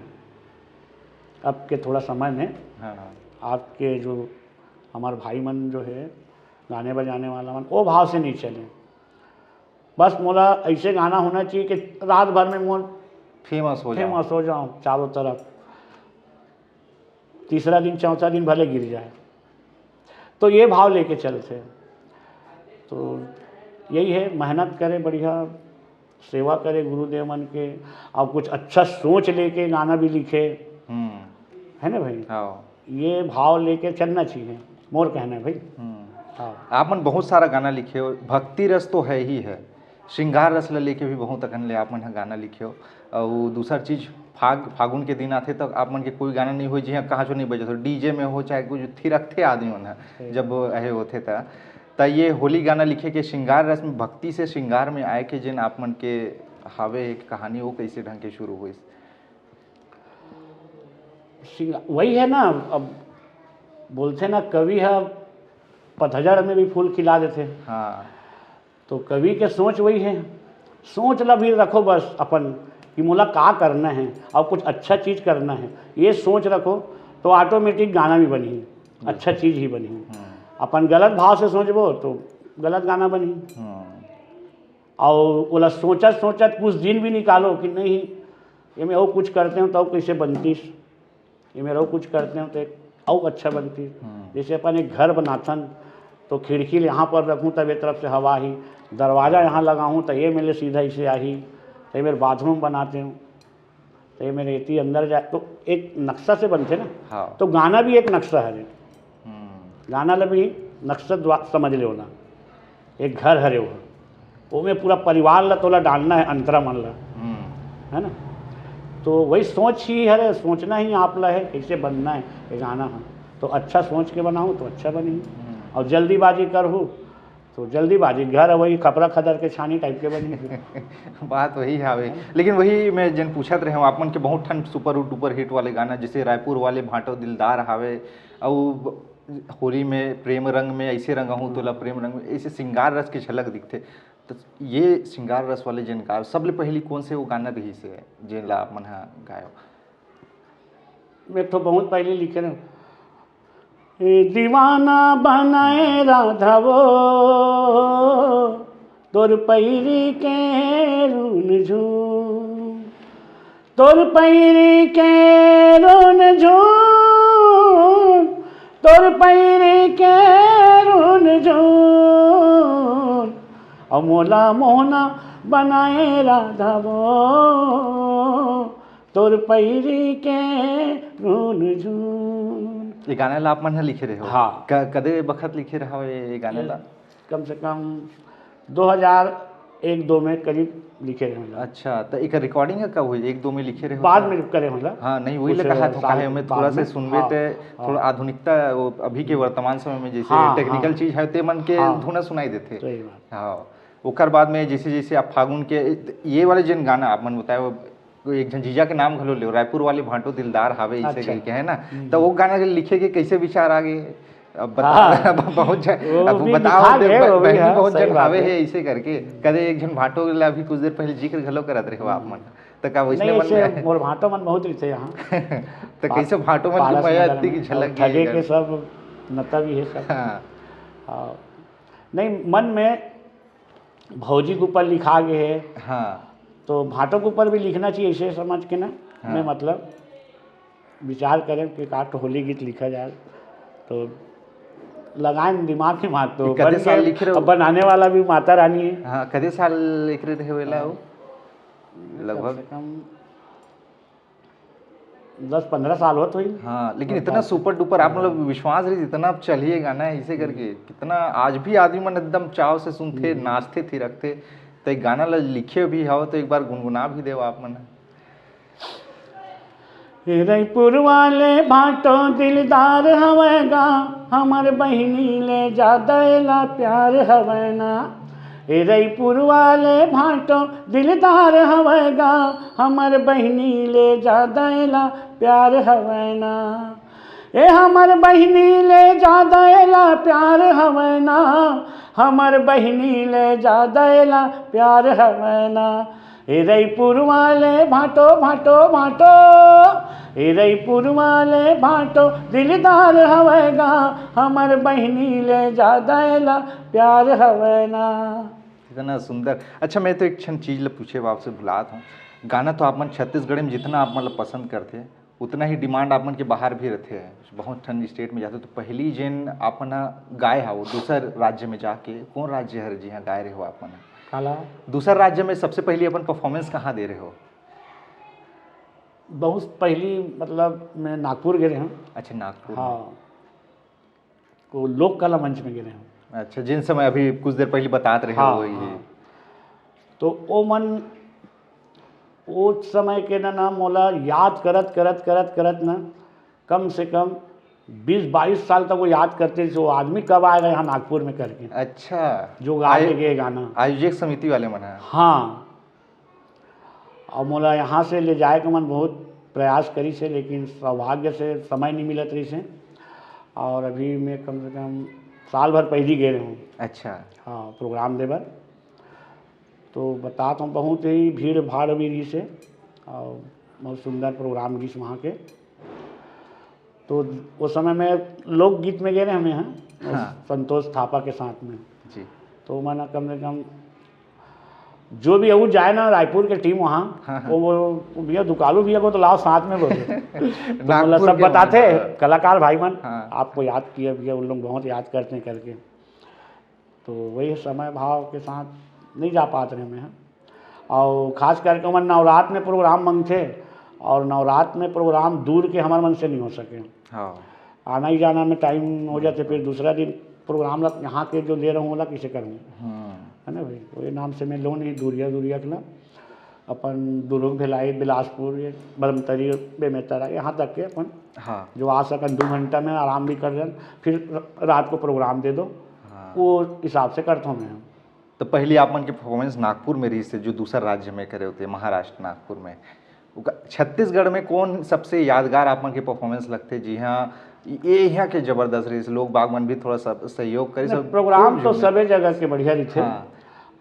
अब के थोड़ा समय में हाँ, हाँ। आपके जो हमारे भाई मन जो है गाने बजाने वाला मन, वो भाव से नहीं चले। बस मोला ऐसे गाना होना चाहिए कि रात भर में मोर famous हो जाऊं। Famous हो जाऊं चारों तरफ, तीसरा दिन, चौथा दिन भले गिर जाए, तो ये भाव लेके चलते। तो यही है, मेहनत करे, बढ़िया सेवा करे गुरुदेव मन के, और कुछ अच्छा सोच लेके गाना भी लिखे, हम्म। है ना भाई? हाँ। ये भाव लेके चलना चाहिए, मोर कहना है भाई। हम्म। हाँ। आप मन बहुत सारा गाना लिखे हो, भक्ति रस तो है ही है, श्रृंगार रस ला लेके भी बहुत अकन ले आप मन ह गाना लिखे हो। और दूसर चीज, फाग-, फागुन के दिन आथे, तो आप मन के कोई गाना नहीं होय, जिहां कहां चो नहीं बजत हो, DJ में हो, चाहे कुछ थिरकथे आदमी मन ह, सही। जब अहे होथे त, त ये होली गाना लिखे के श्रृंगार रस में, भक्ति से श्रृंगार में आए के जेन आप मन के हावे एक कहानी, वो कैसे ढंग के शुरू होइस? सिंग-, वही है ना, अब बोलथे ना, कवि ह पतझड़ में भी फूल खिला देथे। हाँ। तो कवि के सोच वही है, सोच ला भी रखो बस अपन, कि मोला का करना है और कुछ अच्छा चीज करना है, ये सोच रखो, तो ऑटोमेटिक गाना भी बनही, अच्छा चीज ही बनही। हम्म। अपन गलत भाव से सोचबो तो गलत गाना बनही। हम्म। और ओला सोचत सोचत कुछ दिन भी निकालो कि नहीं, ये मैं और कुछ करते हूँ तो कैसे बनतीस, ये मेरा कुछ करते हो तो एक अउ अच्छा बनती। हम्म। जैसे अपन एक घर बनाथन तो खिड़की ल यहाँ पर रखूँ तब ये तरफ से हवा ही, दरवाजा यहाँ लगाऊँ तो ये मेरे सीधा इसे आही, तो ये मेरे बाथरूम बनाते हूँ तो ये मेरे इतनी अंदर जाए, तो एक नक्शा से बनते ना। हाँ। तो गाना भी एक नक्शा है। हम्म। गाना ला भी नक्शा द्वा-, समझ ले ना, एक घर हरे वो, ओमे पूरा परिवार ला तोला डालना है, अंतरा मन ला, हम्म। है ना? तो वही सोच ही हरे, सोचना ही आप ला है, कैसे बनना है ये गाना है। तो अच्छा सोच के बनाऊँ तो अच्छा बनी, हम्म। और जल्दीबाजी करहूँ तो जल्दीबाजी, घर वही खपरा खदर के छानी टाइप के बनी। बात वही हावे। लेकिन वही मैं जेन पूछत रहे हूँ, आप मन के बहुत ठन सुपर डुपर हिट वाले गाना, जैसे रायपुर वाले भांटो दिलदार हावे, अउ होली में प्रेम रंग में ऐसे रंगहूँ तोला प्रेम रंग में, ऐसे श्रृंगार रस के झलक दिखथे। तो ये श्रृंगार रस वाले जेन गाय, सबले पहली कौन से वो गाना रही से जेन ला आप मन ह गायो? मैं तो बहुत पहले लिखे रहे, ए दीवाना बनाए राधा वो, तोर पैरी के रुन झूम, तोर पैरी के रुन झूम, तोर पैरी के रुन झूम, अउ मोला मोहना बनाए राधा वो, तोर पैरी के रुन झूम। ये गाना ला आप मन ह लिखे रहे हो? हाँ। क-, कदे बखत लिखे रहा ये, ये गाना ये ला? कम से कम दो हज़ार एक दो में करीब लिखे रहे हैं। अच्छा, तो एक रिकॉर्डिंग है कब हुई? एक दो में लिखे रहे हो बाद का? में करे होला। हाँ, नहीं, वही कुछ ले कहा था, साल काहे में थोड़ा बाद से में। सुनबे हाँ, ते हाँ। थोड़ा आधुनिकता, वो अभी के वर्तमान समय में जैसे हाँ, टेक्निकल हाँ। चीज है, ते मन के हाँ। धुना सुनाई देथे। सही बात। हाँ, ओकर बाद में जैसे, जैसे आप फागुन के, ये वाले जिन गाना आप मन बताए, वो एक झन जीजा के नाम घलो ले, रायपुर वाले भांटो दिलदार हावे, इसे अच्छा। कह के, है ना? हम्म। तो वो गाना के लिखे के कैसे विचार आ गए? अब बता, हाँ। अब बहुत झन, वो अब भी बताओ, लिखा दे, गए, ब-, वो भी, बहनी हाँ, बहुत सही झन बात हावे है। है, इसे करके। कदे एक झन भांटो ला भी कुछ देर पहले जिक्र घलो करत रहे हो आप हम्म। मन। तो का वैसने नहीं, मन ऐसे में? मोर भांटो मन बहुत रहिथे यहाँ। तो पा-, कैसे भांटो मन की पारस मया नगर इतनी की में। झलक और ठगे गई के है? सब नता भी है सब। हाँ। हाँ। नहीं, मन में भौजी के ऊपर लिखा गए है, हाँ। तो भांटो के ऊपर भी लिखना चाहिए, ऐसे समझ के ना, हाँ। मैं मतलब विचार करें कि का तो होली गीत लिखा जाए, तो लगाए दिमाग में मार तो ये कदे बन साल गए। लिखे रहो? अब बनाने वाला भी माता रानी है। हाँ, कदे साल लिख रहे थे वेला वो? कम लगभग? से कम दस पन्द्रह साल होत होही। हाँ, लेकिन इतना सुपर डुपर आप मतलब विश्वास रही, इतना चलिए गाना है इसे करके, कितना आज भी आदमी मन एकदम चाव से सुनथे, हम्म। नाचथे, थिरकथे। तो एक गाना ला लिखे भी हो तो एक बार गुनगुना भी देव आप मन। ए रईपुर वाले भांटो दिलदार हवय गा, हमर बहिनी ले जादा एला प्यार हवय ना। ए रईपुर वाले भांटो दिलदार हवय गा, हमर बहिनी ले जादा एला प्यार हवय ना। ए हमर बहिनी ले जादा एला प्यार हवय ना, हमर बहिनी ले जादा एला प्यार हवय ना। ए रईपुर वाले भांटो, भांटो, भांटो, ए रईपुर वाले भांटो, दिलदार हवय गा, हमर बहिनी ले जादा एला प्यार हवय ना। कितना सुंदर। अच्छा, मैं तो एक क्षण चीज ल पूछे बर आपसे भुलात हूँ। गाना तो आप मन छत्तीसगढ़ में जितना आप मन ल पसंद करथे, उतना ही डिमांड आप मन के बाहर भी रथे। बहुत ठन स्टेट में जाथे, तो पहली जेन आप मन ह गाए हा, वो दूसर राज्य में जाके, कौन राज्य हर जिहाँ गाए रहे हो आप मन ह? काला? दूसर राज्य में सबसे पहली अपन परफॉर्मेंस कहाँ दे रहे हो? बहुत पहली, मतलब, मैं नागपुर गए रहे हूँ। अच्छा, नागपुर में। हाँ, वो लोक कला मंच में गए रहे हूँ। अच्छा, जिन समय अभी कुछ देर पहले बतात रहे हाँ, हो, वही। हाँ। तो वो मन, वो समय के ना, ना मोला याद करत, करत, करत, करत ना, कम से कम बीस बाईस साल तक वो याद करते थे, वो आदमी कब आएगा यहाँ नागपुर में करके। अच्छा। जो गाए आयो-, गए गाना। आयोजक समिति वाले मन ह। हाँ। और मोला यहाँ से ले जाए के मन बहुत प्रयास करिस हे, लेकिन सौभाग्य से समय नहीं मिलत रहिस हे। और अभी मैं कम से कम साल भर पहिली गे रहे हूँ। अच्छा। हाँ, प्रोग्राम दे बर। तो बतात हूँ, बहुत ही भीड़ भाड़ भी रहिस हे और बहुत सुंदर प्रोग्राम रहिस वहाँ के। तो वो समय में लोकगीत में गे रहे हमें, हाँ, हाँ। संतोष थापा के साथ में। जी। तो मैंने कम से कम जो भी अउ जाए ना रायपुर के टीम वहाँ, हाँ, हाँ। वो, वो भैया दुकालू भैया को तो लाओ साथ में बोले। तो मतलब नागपुर सब के बताते हैं, हाँ। कलाकार भाई मन, हाँ। आपको याद किया भैया, उन लोग बहुत याद करते हैं करके। तो वही समय भाव के साथ नहीं जा पात रहे मैं। और खास करके हमर नवरात में प्रोग्राम मंगथे, और नवरात में प्रोग्राम दूर के हमर मन से नहीं हो सके। हाँ। आना ही जाना में टाइम हो जाते, फिर दूसरा दिन प्रोग्राम ला यहाँ के जो ले रहूँ, ओला कैसे करूँ? हम्म। है ना भाई, वही नाम से मैं लो नहीं दूरिया दूरिया के ला, अपन दुर्ग, भिलाई, बिलासपुर, ये बरमतरी, बेमेतरा, यहाँ तक के अपन हाँ। जो आ सकन, दो घंटा में आराम भी कर लेन, फिर र-, रात को प्रोग्राम दे दो, हाँ। वो हिसाब से करता हूँ मैं। तो पहली आप मन के परफॉर्मेंस नागपुर में रहिस हे, जो दूसर राज्य में करे होते, महाराष्ट्र, नागपुर में। ओका-, छत्तीसगढ़ में कौन सबसे यादगार आप मन के परफॉर्मेंस लगथे, जी हाँ, ये यहाँ के जबरदस्त रहिस, लोग बाग मन भी थोड़ा सा सहयोग करे, नहीं, सब प्रोग्राम खूब तो झूमे। सबे जगह के बढ़िया रहिथे। हाँ।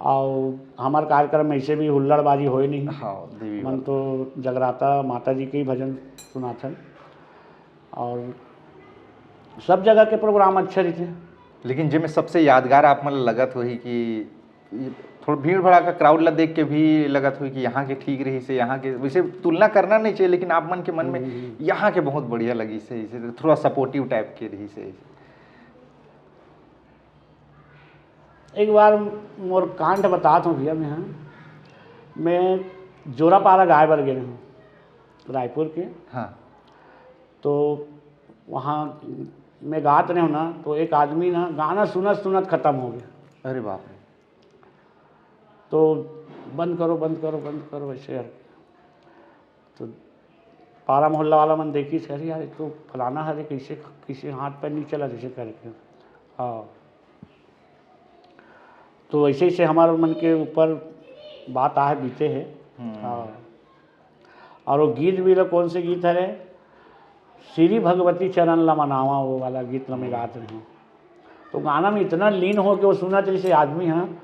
और हमार कार्यक्रम में ऐसे भी हुल्लड़बाजी होए नहीं। हाँ, देवी मन वाला। तो जगराता माता जी के ही भजन सुनाथन। और सब जगह के प्रोग्राम अच्छे रहिथे। लेकिन जेमे सबसे यादगार आप मन ल लगत होही कि ये थोड़ा भीड़ भड़ाका क्राउड ला देख के भी लगत होही कि यहाँ के ठीक रहिस हे, यहाँ के, वैसे तुलना करना नहीं चाहिए, लेकिन आप मन के मन में हम्म, हम्म। यहाँ के बहुत बढ़िया लगिस हे, इसे थोड़ा सपोर्टिव टाइप के रहिस हे। एक बार मोर कांड बतात हूँ भैया मैं, हाँ। मैं जोरापारा गाए बर गे हूँ रायपुर के। हाँ। तो वहाँ मैं गात रहे हूँ ना, तो एक आदमी ना गाना सुनत सुनत खत्म हो गया। अरे बाप रे। तो बंद करो, बंद करो, बंद करो, ऐसे करके। तो पारा मोहल्ला वाला मन देखिस, "अरे यार, ये तो फलाना हरे, कैसे, कैसे हाथ पैर नहीं चला जैसे करके।" हाँ। तो ऐसे, ऐसे हमारे मन के ऊपर बात आहे बीते है। हम्म। हाँ। और वो गीत भी ला, कौन से गीत हरे? श्री भगवती चरण ला मनावा, वो वाला गीत ला मैं गात रहे हूँ। तो गाना में इतना लीन हो के वो सुनत रहिस हे आदमी, हाँ,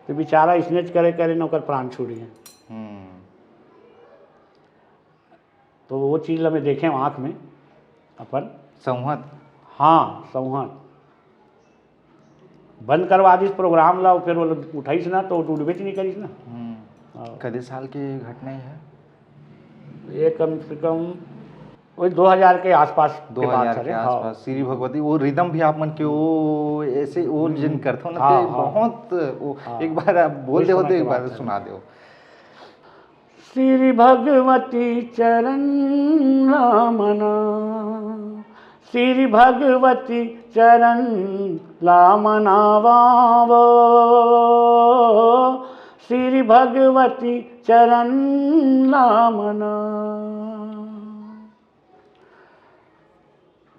तो बेचारा स्नेच करे करे न ओकर प्राण छूट गए। हम्म। तो वो चीज ला मैं देखे आँख में अपन। संवत? हाँ, संवत। बंद करवा दिस प्रोग्राम ला, फिर वो उठाइस ना, तो उठबेच नहीं करिस ना। हम्म। हाँ। कदे साल के घटना है? ये कम से कम वही दो हज़ार के आसपास के बात दो हज़ार हरे, के हाँ। आसपास। श्री भगवती, वो रिदम भी आप मन के, वो ऐसे, वो हम्म। जिन करथो ना, हाँ, ते हाँ। बहुत, वो हाँ। एक बार आप बोल उस दे समय होते, के एक बार बात हरे। सुना दो। श्री भगवती चरण ला मना, श्री भगवती चरण ला मनावा वो, श्री भगवती चरण ला मना।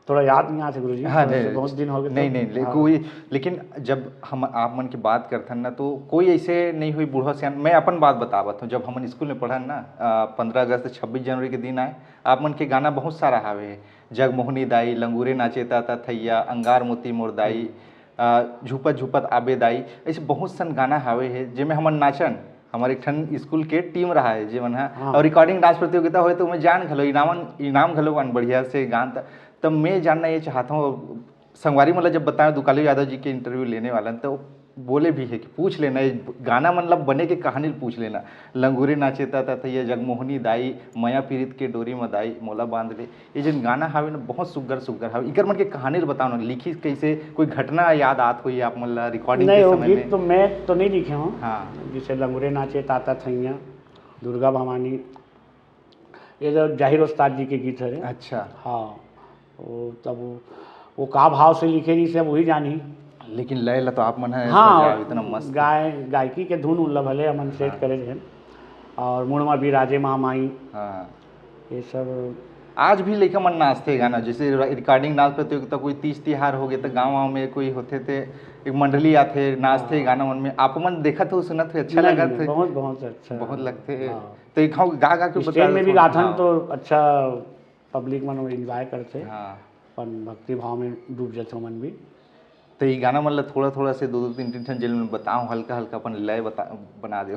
थोड़ा याद नहीं आथे गुरुजी, हाँ, थोड़ा नहीं, सा बहुत दिन हो गए नहीं, तो। नहीं, ले-, हाँ। कोई, लेकिन जब हम आप मन की बात करथन ना, तो कोई ऐसे नहीं हुई बूढ़ा सियान, मैं अपन बात बतावत हूँ, जब हमन स्कूल में पढ़न ना, अ, पन्द्रह अगस्त, छब्बीस जनवरी के दिन आए, आप मन के गाना बहुत सारा हावे, जगमोहनी दाई, लंगूरे नाचे ताता थैया, अंगार मोती मोर दाई, हम्म। अ, झूपत झूपत आबे दाई, ऐसे बहुत सन गाना हावे हे, जेमे हमन नाचन। हमर एक ठन स्कूल के टीम रहा है, जेमन ह, हाँ। और रिकॉर्डिंग डांस प्रतियोगिता होए, तो मैं जान घलो, इनामन, इनाम घलो पान बढ़िया से गान। त, त मैं जानना ये चाहत हूँ, संगवारी मन ल जब बताएं, दुकालू यादव जी के इंटरव्यू लेने वाला, तो बोले भी है कि पूछ लेना, ये गाना मन ल बने के कहानी ल पूछ लेना। लंगूरे नाचे ता, ता, ता, ये जगमोहनी दाई, मया पीरित के डोरी म दाई, मोला बांध ले। ये जेन गाना हावे ना, बहुत सुग्घर, सुग्घर हावे। इकर मन के कहानी ल बताओ ना, लिखी कैसे, कोई घटना याद आत होई आप मन ला रिकॉर्डिंग नहीं, के वो समय गीत में? तो मैं तो नहीं लिखे हूँ। हाँ। जैसे लंगूरे नाचे ताता थैया, दुर्गा भवानी, ये जो जाहिर उस्ताद जी के गीत हरे। अच्छा। हाँ, वो तब वो, वो का भाव से लिखे रहिस हे, वही जानी। लेकिन लय ला तो आप मन ह हाँ, सजाओ, इतना मस्त। गाय-, गायकी के धुन उन ला भले हमन सेट हाँ। करे रहेन। और मुड़मा बिराजे महामाई। हाँ। ये सब आज भी लइका मन नाचथे गाना, जैसे रिकॉर्डिंग डांस प्रतियोगिता, कोई तीज तिहार हो गए तो गांव वांव में कोई होथे ते एक मंडली आथे, नाचथे हाँ। गाना मन में, आप मन देखत हो, सुनत हो, अच्छा नहीं, लगत नहीं, है? बहुत, बहुत अच्छा। बहुत लगथे। हाँ। तो एक हाँ गा गा के स्टेज बता में भी देथव। गाथन हाँ। तो अच्छा पब्लिक मन एंजॉय करथे। हाँ। अपन भक्ति भाव में डूब जाथे मन भी। तो ये गाना मन ला थोड़ा थोड़ा से दो दो तीन तीन ठन जेल में बताओ, हल्का हल्का अपन लय बता, बना दे।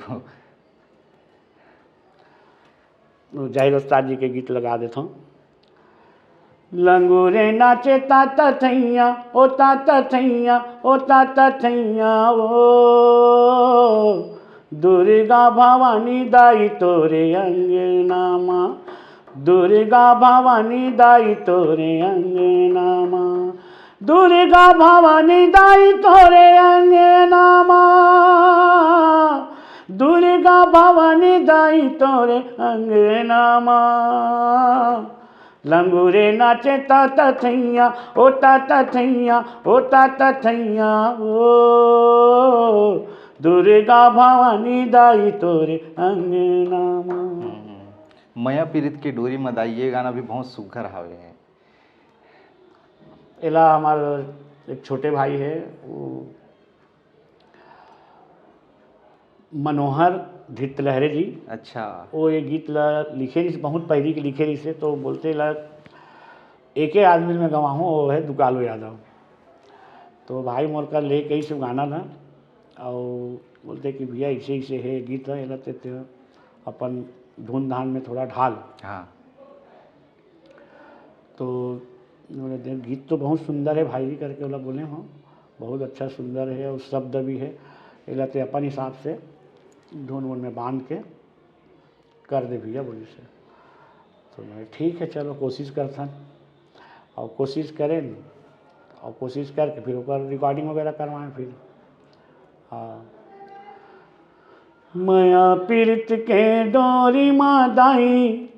जाहिर उस्ताद जी के गीत लगा देथव। लंगूरे नाचे तात थैया, ओ तात थैया, ओ तात थैया, ओ दुर्गा भवानी दाई तोरे अंगना मा, दुर्गा भवानी दाई तोरे अंगना मा, दुर्गा भवानी दाई तोरे अंगना मा, दुर्गा भवानी दाई तोरे अंगना मा। लंगूरे नाचे तात थैया, ओ तात थैया, ओ तात थैया, ओ दुर्गा भवानी दाई तोरे अंगना मा। हम्म। मया पीरित के डोरी म दाई, ये गाना भी बहुत सुघर हावे है। एला हमार एक छोटे भाई है, वो मनोहर धितलहरे जी। अच्छा। वो ये गीत ला लिखे रहिस, बहुत पहिली के लिखे रहिस हे, तो बोलथे ला एके आदमी में गवाहूँ, वो है दुकालू यादव। तो भाई मोर कर ले कही से गाना ला, और बोलथे कि भैया ऐसे ऐसे है गीत है, एला ते, ते अपन धुन धान में थोड़ा ढाल। हाँ। तो बोले, "देख, गीत तो बहुत सुंदर है भाई जी," करके ओला बोले हों, "बहुत अच्छा सुंदर है और शब्द भी है, एला ते अपन हिसाब से धुन वुन में बांध के कर दे भैया," बोलिस हे। तो मैं, "ठीक है, चलो कोशिश करथन।" और कोशिश करेन, और कोशिश करके फिर ओकर रिकॉर्डिंग वगैरह करवाएं फिर। हाँ। मया पीरित के डोरी मा दाई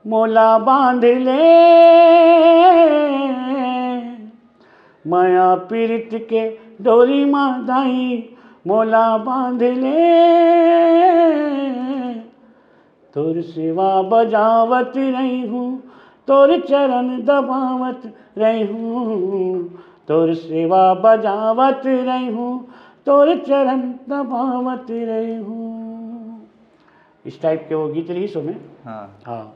मोला बांध ले, मया पीरित के डोरी मा दाई मोला बांध ले। तोर सेवा बजावत रही हूँ, तोर चरण दबावत रही हूँ, तोर सेवा बजावत रही हूँ, तोर चरण दबावत रही हूँ। इस टाइप के वो गीत रहिस ओमे। हाँ। हाँ।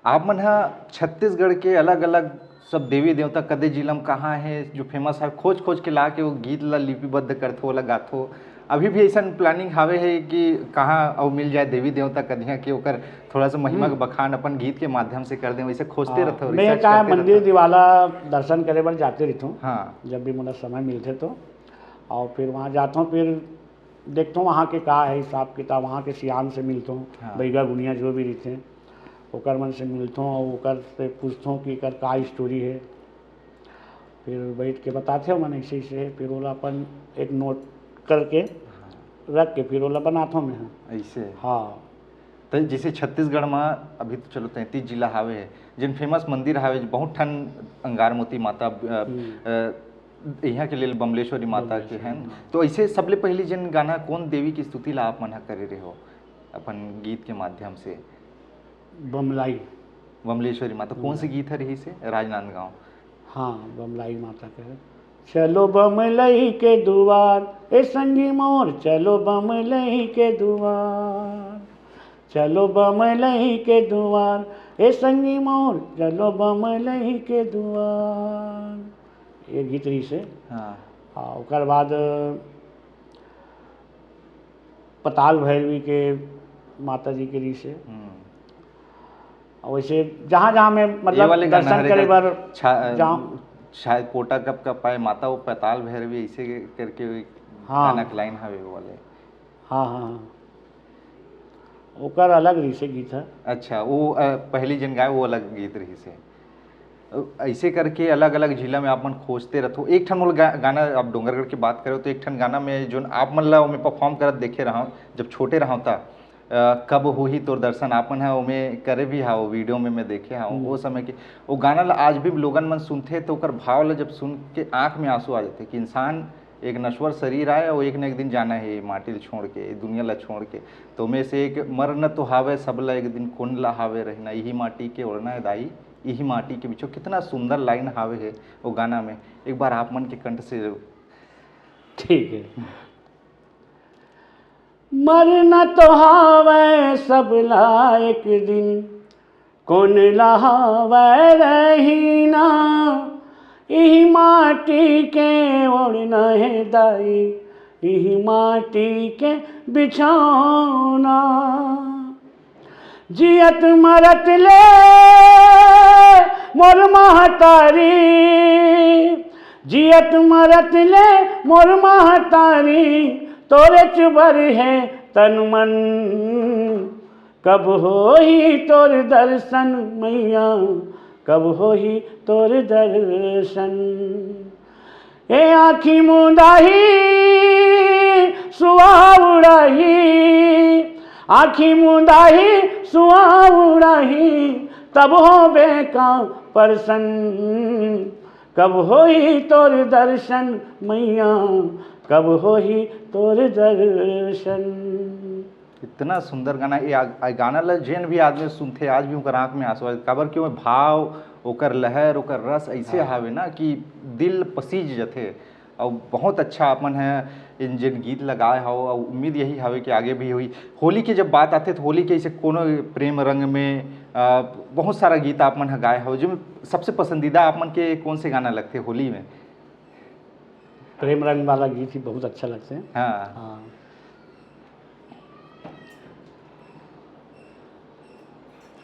आप मन ह छत्तीसगढ़ के अलग-अलग सब देवी देवता कदे जिला म कहाँ हे जो फेमस हे, खोज-खोज के ला के वो गीत ला लिपिबद्ध करथो, ओला गाथो। अभी भी अइसन प्लानिंग हावे हे कि कहाँ अउ मिल जाए देवी देवता कदिया के ओकर थोड़ा सा महिमा के हम्म। बखान अपन गीत के माध्यम से कर दें, वैसे खोजते हाँ, रथो, मैं रिसर्च का करते मंदिर रथो। दिवाला दर्शन करे बर जाते रहिथों, हाँ। जब भी मोला समय मिलथे तो, और फिर वहाँ जाथों, फिर देखथों वहाँ के का है हिसाब किताब, वहाँ के सियान से मिलथों, हाँ। बैगा गुनिया जो भी रहिथे, ओकर मन से मिलथों और ओकर से पूछथों कि एकर का स्टोरी है। फिर बैठ के बताथे मन ऐसे ऐसे है, फिर ओला अपन एक नोट करके हाँ। रख के फिर ओला बनाथों मैं। ऐसे? हाँ। तो जैसे छत्तीसगढ़ में अभी तो चलो तैंतीस जिला हावे है, जिन फेमस मंदिर हावे, बहुत ठन अंगारमोती माता, अ, हम्म। अ, यहाँ के लेल बमलेश्वरी माता के बमलेश्वरी, हैं। हाँ। तो ऐसे सबले पहली जिन गाना कौन देवी की स्तुति ला आप मन ह करे रहे हो अपन गीत के माध्यम से? बमलाई। बमलेश्वरी माता, कौन से बमलाई। गीत ह रहिस हे? राजनांदगांव। हाँ, बमलाई माता के। चलो बमलई के दुआर, ए संगी मोर, चलो बमलई के दुआर, चलो बमलई के दुआर, ए संगी मोर, चलो बमलई के दुआर। ये गीत रहिस हे। हाँ। हाँ, ओकर बाद पताल भैरवी के माता जी के रहिस हे। हम्म। और वैसे जहाँ जहाँ मैं ये मतलब वाले गाना दर्शन हरे करे का बर छा-, जाऊँ। शायद पोटा कप कप पाए माता, वो पताल भैरवी ऐसे करके एक हाँ। गाना के लाइन हवे वो वाले। हाँ, हाँ, हाँ। ओकर अलग रहिस हे गीत ह। अच्छा, वो, अ, पहली जन गाए वो अलग गीत रहिस हे। अ, ऐसे करके अलग-अलग जिला में आप मन खोजते रथो। एक ठन मोला गा-, गाना, आप डोंगरगढ़ के बात करो तो एक ठन गाना में जोन आप मन ला ओमे परफॉर्म करत देखे रहव, जब छोटे रहव ता, अ, कब होही तोर दर्शन, आप मन ह ओमे करे भी हव, वीडियो में मैं देखे हव, हम्म। वो समय के, वो गाना ला आज भी लोगन मन सुनथे तो ओकर भाव ला जब सुन के आँख में आंसू आ जाथे कि इंसान एक नश्वर शरीर आय, वो एक न एक दिन जाना हे माटी ला छोड़ के, दुनिया ला छोड़ के। तो में से एक मरना तो हावे, सबला एक दिन कोन ला हावे रहना, यही माटी के ओढ़ना है दाई, इही माटी के बीचों, कितना सुंदर लाइन हावे हे वो गाना में, एक बार आप मन के कंठ से। ठीक है। मरना तो हावय सबला एक दिन, कोन ला हावय रहिना, इही माटी के ओढ़ना हे दाई, इही माटी के बिछौना। जियत मरत ले मोर महतारी, जियत मरत ले मोर महतारी, तोरे चुबर हे तन मन। कब होही तोर दर्शन मैया, कब होही तोर दर्शन। ए आँखी मुंदाही सुआ उड़ाही, आँखी मुंदाही सुआ उड़ाही, तब होबे का परसन। कब होही तोर दर्शन मैया, कब होही तोर दर्शन। इतना सुंदर गाना, ये आ-, आ गाना ला जेन भी आदमी सुनथे, आज भी ओकर आँख में आंसू आ जाथे। काबर कि ओमे भाव, ओकर लहर, ओकर रस ऐसे हाँ। हावे ना कि दिल पसीज जथे। और बहुत अच्छा आप मन ह इन जेन गीत ला गाए हव, और उम्मीद यही हवे कि आगे भी होही। होली के जब बात आथे, तो होली के ऐसे कोनो प्रेम रंग में, अ, बहुत सारा गीत आप मन ह गाए हव, जो सबसे पसंदीदा आप मन के कौन से गाना लगथे होली में? प्रेम रंग वाला गीत ही बहुत अच्छा लगथे। हाँ। हाँ।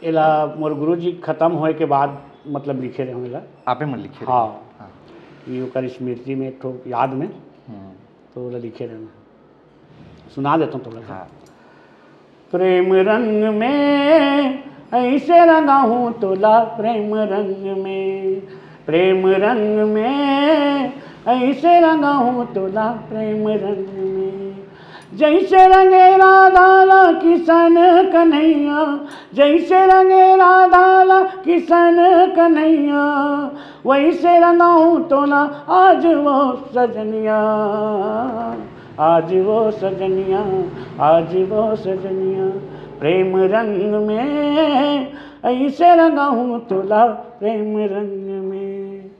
एला मोर गुरुजी खत्म होए के बाद, मतलब, लिखे रहे हूँ एला। आपे मन लिखे रहे? हाँ। हाँ। ये ओकर स्मृति में एक ठो याद में, हम्म। तो ओला लिखे रहे हूँ। सुना देता हूँ थोड़ा सा। हाँ। प्रेम रंग में ऐसे रंगाहूँ तोला, प्रेम रंग में, प्रेम रंग में ऐसे रंगाहूँ तोला, प्रेम रंग में। जैसे रंगे राधा ला किशन कन्हैया, जैसे रंगे राधा ला किशन कन्हैया, वैसे रंगाहूँ तोला आज वो सजनिया, आज वो सजनिया, आज वो सजनिया। प्रेम रंग में ऐसे रंगाहूँ तोला, प्रेम रंग में।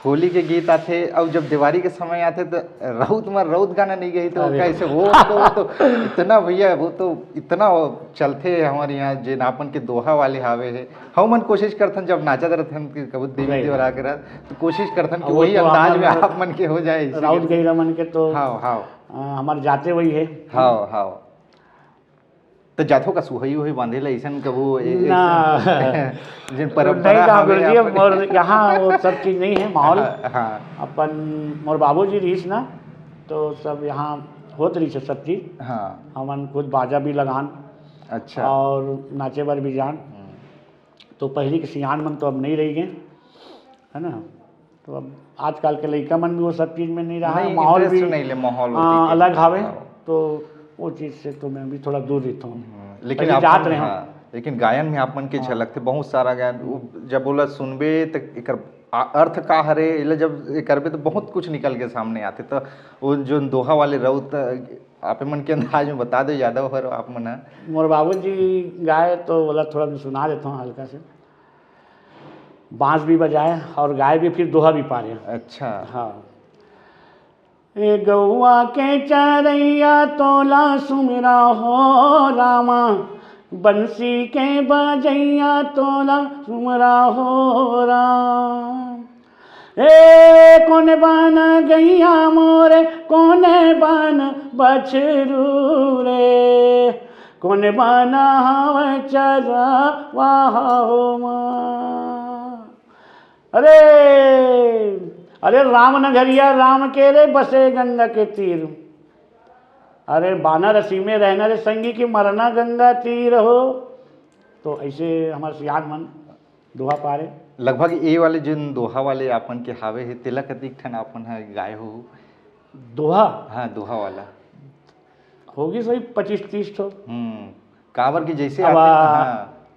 होली के गीत आथे, अउ जब देवारी के समय आथे, तो रउत म रउत गाना नहीं गई, तो अरे। कैसे वो तो, वो तो इतना, भैया, वो तो इतना चलथे हमारे यहाँ, जे नापन के दोहा वाले हावे हे। हम मन कोशिश करथन, जब नाचत रहथन कि कबू देवी नहीं। देवरा के रहत, तो कोशिश करथन कि वो वही तो अंदाज हमारे में आप मन के हो जाए, इसीलिए। राउत गैरा मन के तो, हाँ, हाँ। अ, हमारे जाते वही है। हाँ, हाँ। तो जाथो का सुहई उहई बांधे ला, अइसन कभू ए-, ना। अइसन जेन परंपरा नहीं, हवे गुरुजी, अपन। मोर यहाँ वो सब चीज नहीं है, माहौल। हाँ, हाँ। अपन मोर बाबूजी रहिस ना, तो सब यहाँ होत रहिस सब चीज। हाँ। हमन खुद बाजा भी लगान। अच्छा। और नाचे बर भी जान। हम्म। तो पहली के सियान मन तो अब नहीं रह गए, है ना? तो अब आजकल के लइका मन भी वो सब चीज में नहीं रहा है, नहीं, माहौल interest भी, नहीं ले, माहौल हाँ, होती अलग है। हावे, हाँ। तो वो चीज से तो मैं भी थोड़ा दूर रहता हूँ। हम्म, लेकिन पहले आप जात मन, रहे हूँ। हाँ, लेकिन गायन में आप मन के हाँ। झलकथे बहुत सारा गायन। वो जब बोला सुनबे, तो एकर आ-, अर्थ का हरे, एला जब ये करबे, तो बहुत कुछ निकल के सामने आथे। तो वो जो दोहा वाले रउत, आपे मन के अंदाज में बता दो, यादव हर आप मन ह। मोर बाबूजी गाए, तो बोला, थोड़ा मैं सुना देता हूँ हल्का से। बांस भी बजाए और गाए भी, फिर दोहा भी पारे। अच्छा। हाँ। ए गौआ के चरैया तोला सुमरा हो रामा, बंसी के बजैया तोला सुमरा हो राम। ए कोन बन गैया मोरे, कोन बन बछरू रे, कोन बन हव चरवाहा हो माँ। अरे, अरे राम नगरिया राम के रे, बसे गंगा के तीर। अरे बानर असीमे रहना रे संगी, की मरना गंगा तीर हो। तो ऐसे हमारे सियान मन दोहा पारे। लगभग ए वाले जिन दोहा वाले आपन के हावे हे, तेला कतिक ठन आपन ह गाए हो? दोहा? हाँ, दोहा वाला। होगी सही पच्चीस तीस ठो। हम्म, काबर कि जैसे अब, आते, आ, हाँ।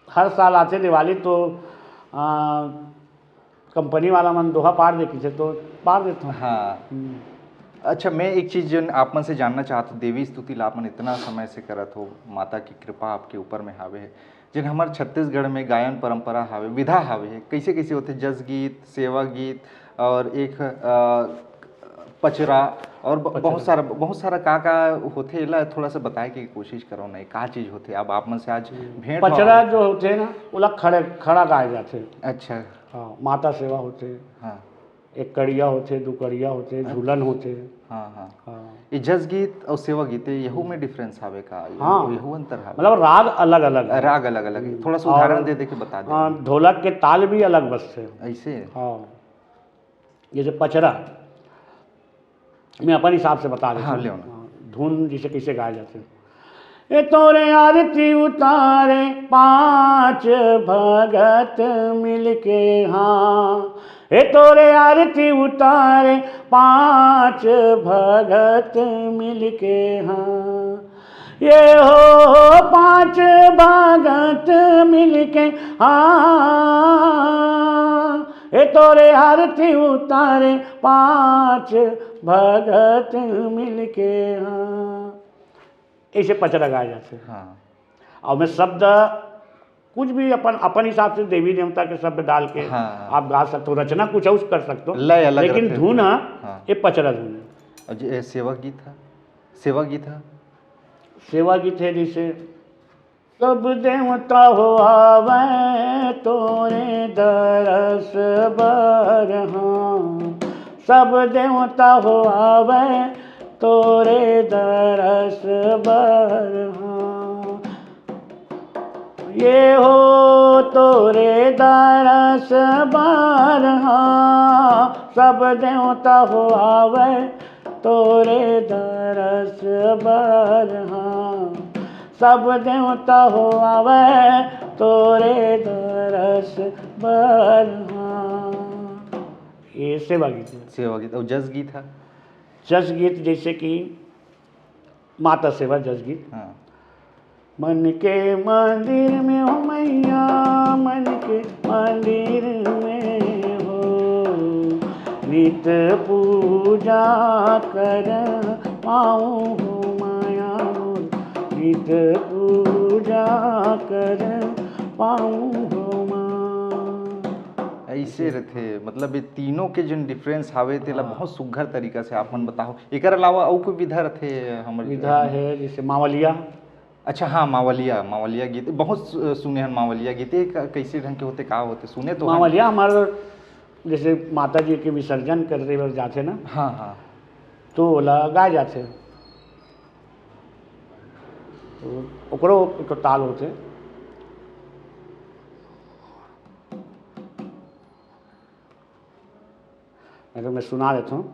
हर साल आथे दिवाली तो, आ, कंपनी वाला मन दोहा पार दे किसे तो पार देता हूँ। हाँ। हम्म। अच्छा, मैं एक चीज जन आप मन से जानना चाहत हूँ, देवी स्तुति ला आप मन इतना समय से करत हो, माता की कृपा आपके ऊपर में हावे है, जिन हमार छत्तीसगढ़ में गायन परंपरा हावे, विधा हावे है, कैसे कैसे होते, जस गीत, सेवा गीत और एक अ, पचरा और ब- बहुत सारा, बहुत सारा का का होथे, एला थोड़ा सा बताए के कोशिश करो नहीं, का चीज होथे। अब आप मन से आज भेंट पचरा हुआ। जो होथे ना, ओला खड़े, खड़ा गाए जाथे। अच्छा। हाँ, माता सेवा होथे। हाँ। एक कड़िया होथे, दू कड़िया होथे, झूलन होथे। हाँ, हाँ। हाँ। ये जस गीत और सेवा गीत, ये यहू में डिफरेंस हावे का? यहू, हाँ। यहू अंतर हावे? मतलब, राग अलग-अलग है। राग अलग-अलग है। हम्म। थोड़ा सा उदाहरण और, दे दे के बता दे। हाँ, ढोलक के ताल भी अलग बजथे। ऐसे? हाँ। जैसे पचरा, मैं अपन हिसाब से बता देता हूँ। हाँ, ले आओ ना। हाँ, धुन जैसे कैसे गाया जाता है। ए तोरे आरती उतारे पांच भगत मिलके, हाँ। ए तोरे आरती उतारे पांच भगत मिलके, हाँ। ये हो पांच भगत मिलके, हाँ। ए तोरे आरती उतारे पांच भगत मिलके, हाँ। ऐसे पचरा गाए जाथे। हाँ। और मैं शब्द कुछ भी अपन, अपन हिसाब से देवी देवता के शब्द डाल के हाँ। आप गा सकते हो, रचना कुछ और कर सकते हो, लय अलग लेकिन रथे। धुन, हाँ। ये पचरा धुन है। और जे सेवा गीत है, सेवा गीत है। सेवा गीत है जैसे, सब देवता हो आवे तोरे दरस बर, हाँ। सब देवता हो आवे तोरे दरस बर, हाँ। ये हो तोरे दरस बर, हाँ। सब देवता हो आवे तोरे दरस बर, हाँ। सब देवता हो आवे तोरे दरस बर, हाँ। ये सेवा गीत है। सेवा गीत। और जस गीत है? जस गीत जैसे कि माता सेवा जस गीत। हाँ। मन के मंदिर में हो मैया, मन के मंदिर में हो, नित पूजा कर पाऊँ हो माया मोर, नित पूजा कर पाऊँ हो माँ। ऐसे रथे, मतलब ये तीनों के जिन डिफरेंस हावे, तेला हाँ। बहुत सुघर तरीका से आप मन बताओ। एकर अलावा अउ कोई विधा रथे हमर विधा है जैसे मावलिया। अच्छा, हाँ, मावलिया, मावलिया गीत बहुत सु-, सुने हन मावलिया गीत। ये क-, कैसे ढंग के होते, का होते, सुने तो हन। मावलिया हमार जैसे माता जी के विसर्जन करे बर जाथे ना, हाँ, हाँ। तो ओला गाए जाथे। तो ओकरो एक ताल होथे। मैं तो मैं सुना देता हूँ।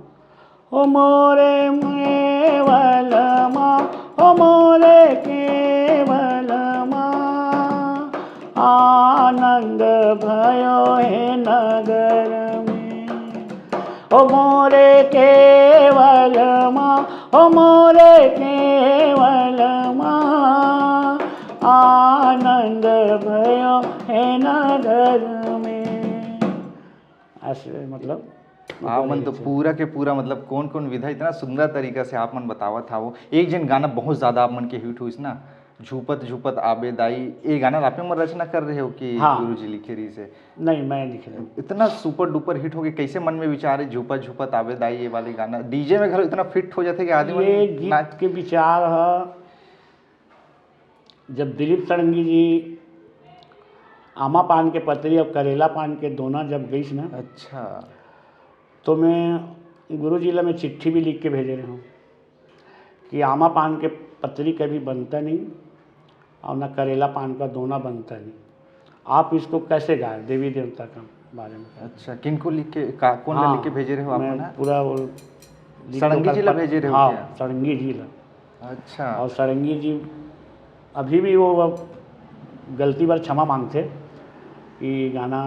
ओ मोरे केवल माँ, ओ मोरे केवल माँ, आनंद भयो हे नगर में। ओ मोरे केवल माँ, ओ मोरे केवल माँ, आनंद भयो हे नगर में। ऐसे मतलब आप मन तो पूरा के पूरा, मतलब, कौन कौन विधा इतना सुंदर तरीका से आप मन बतावत हावो। एक जन गाना बहुत ज्यादा आप मन के हिट होइस ना, झूपत झूपत आबे दाई, ये गाना ला आप मन रचना कर रहे हो कि हाँ। गुरु जी लिखे रही से? नहीं, मैं लिखे नहीं। इतना सुपर डुपर हिट हो गया, कैसे मन में विचार है झूपत झूपत आबे दाई ये वाले गाना? डीजे में घर इतना फिट हो जाते कि आदमी ये गीत नाच के विचार है, जब दिलीप षडंगी जी आमा पान के पतरी और करेला पान के दोना जब गईस ना, अच्छा। तो मैं गुरु जी ला मैं चिट्ठी भी लिख के भेजे रहे हूँ कि आमा पान के पतरी कभी बनता नहीं और ना करेला पान का दोना बनता नहीं, आप इसको कैसे गाए, देवी देवता का बारे में। अच्छा, किनको लिख के, का, कौन ला हाँ, लिख के भेजे रहे हो आप मैं मन? पूरा वो लिख के षडंगी जी ला पत-, भेजे रहे हो हाँ, क्या? षडंगी जी ला। अच्छा। और षडंगी जी अभी भी वो गलती बर क्षमा मांगथे कि गाना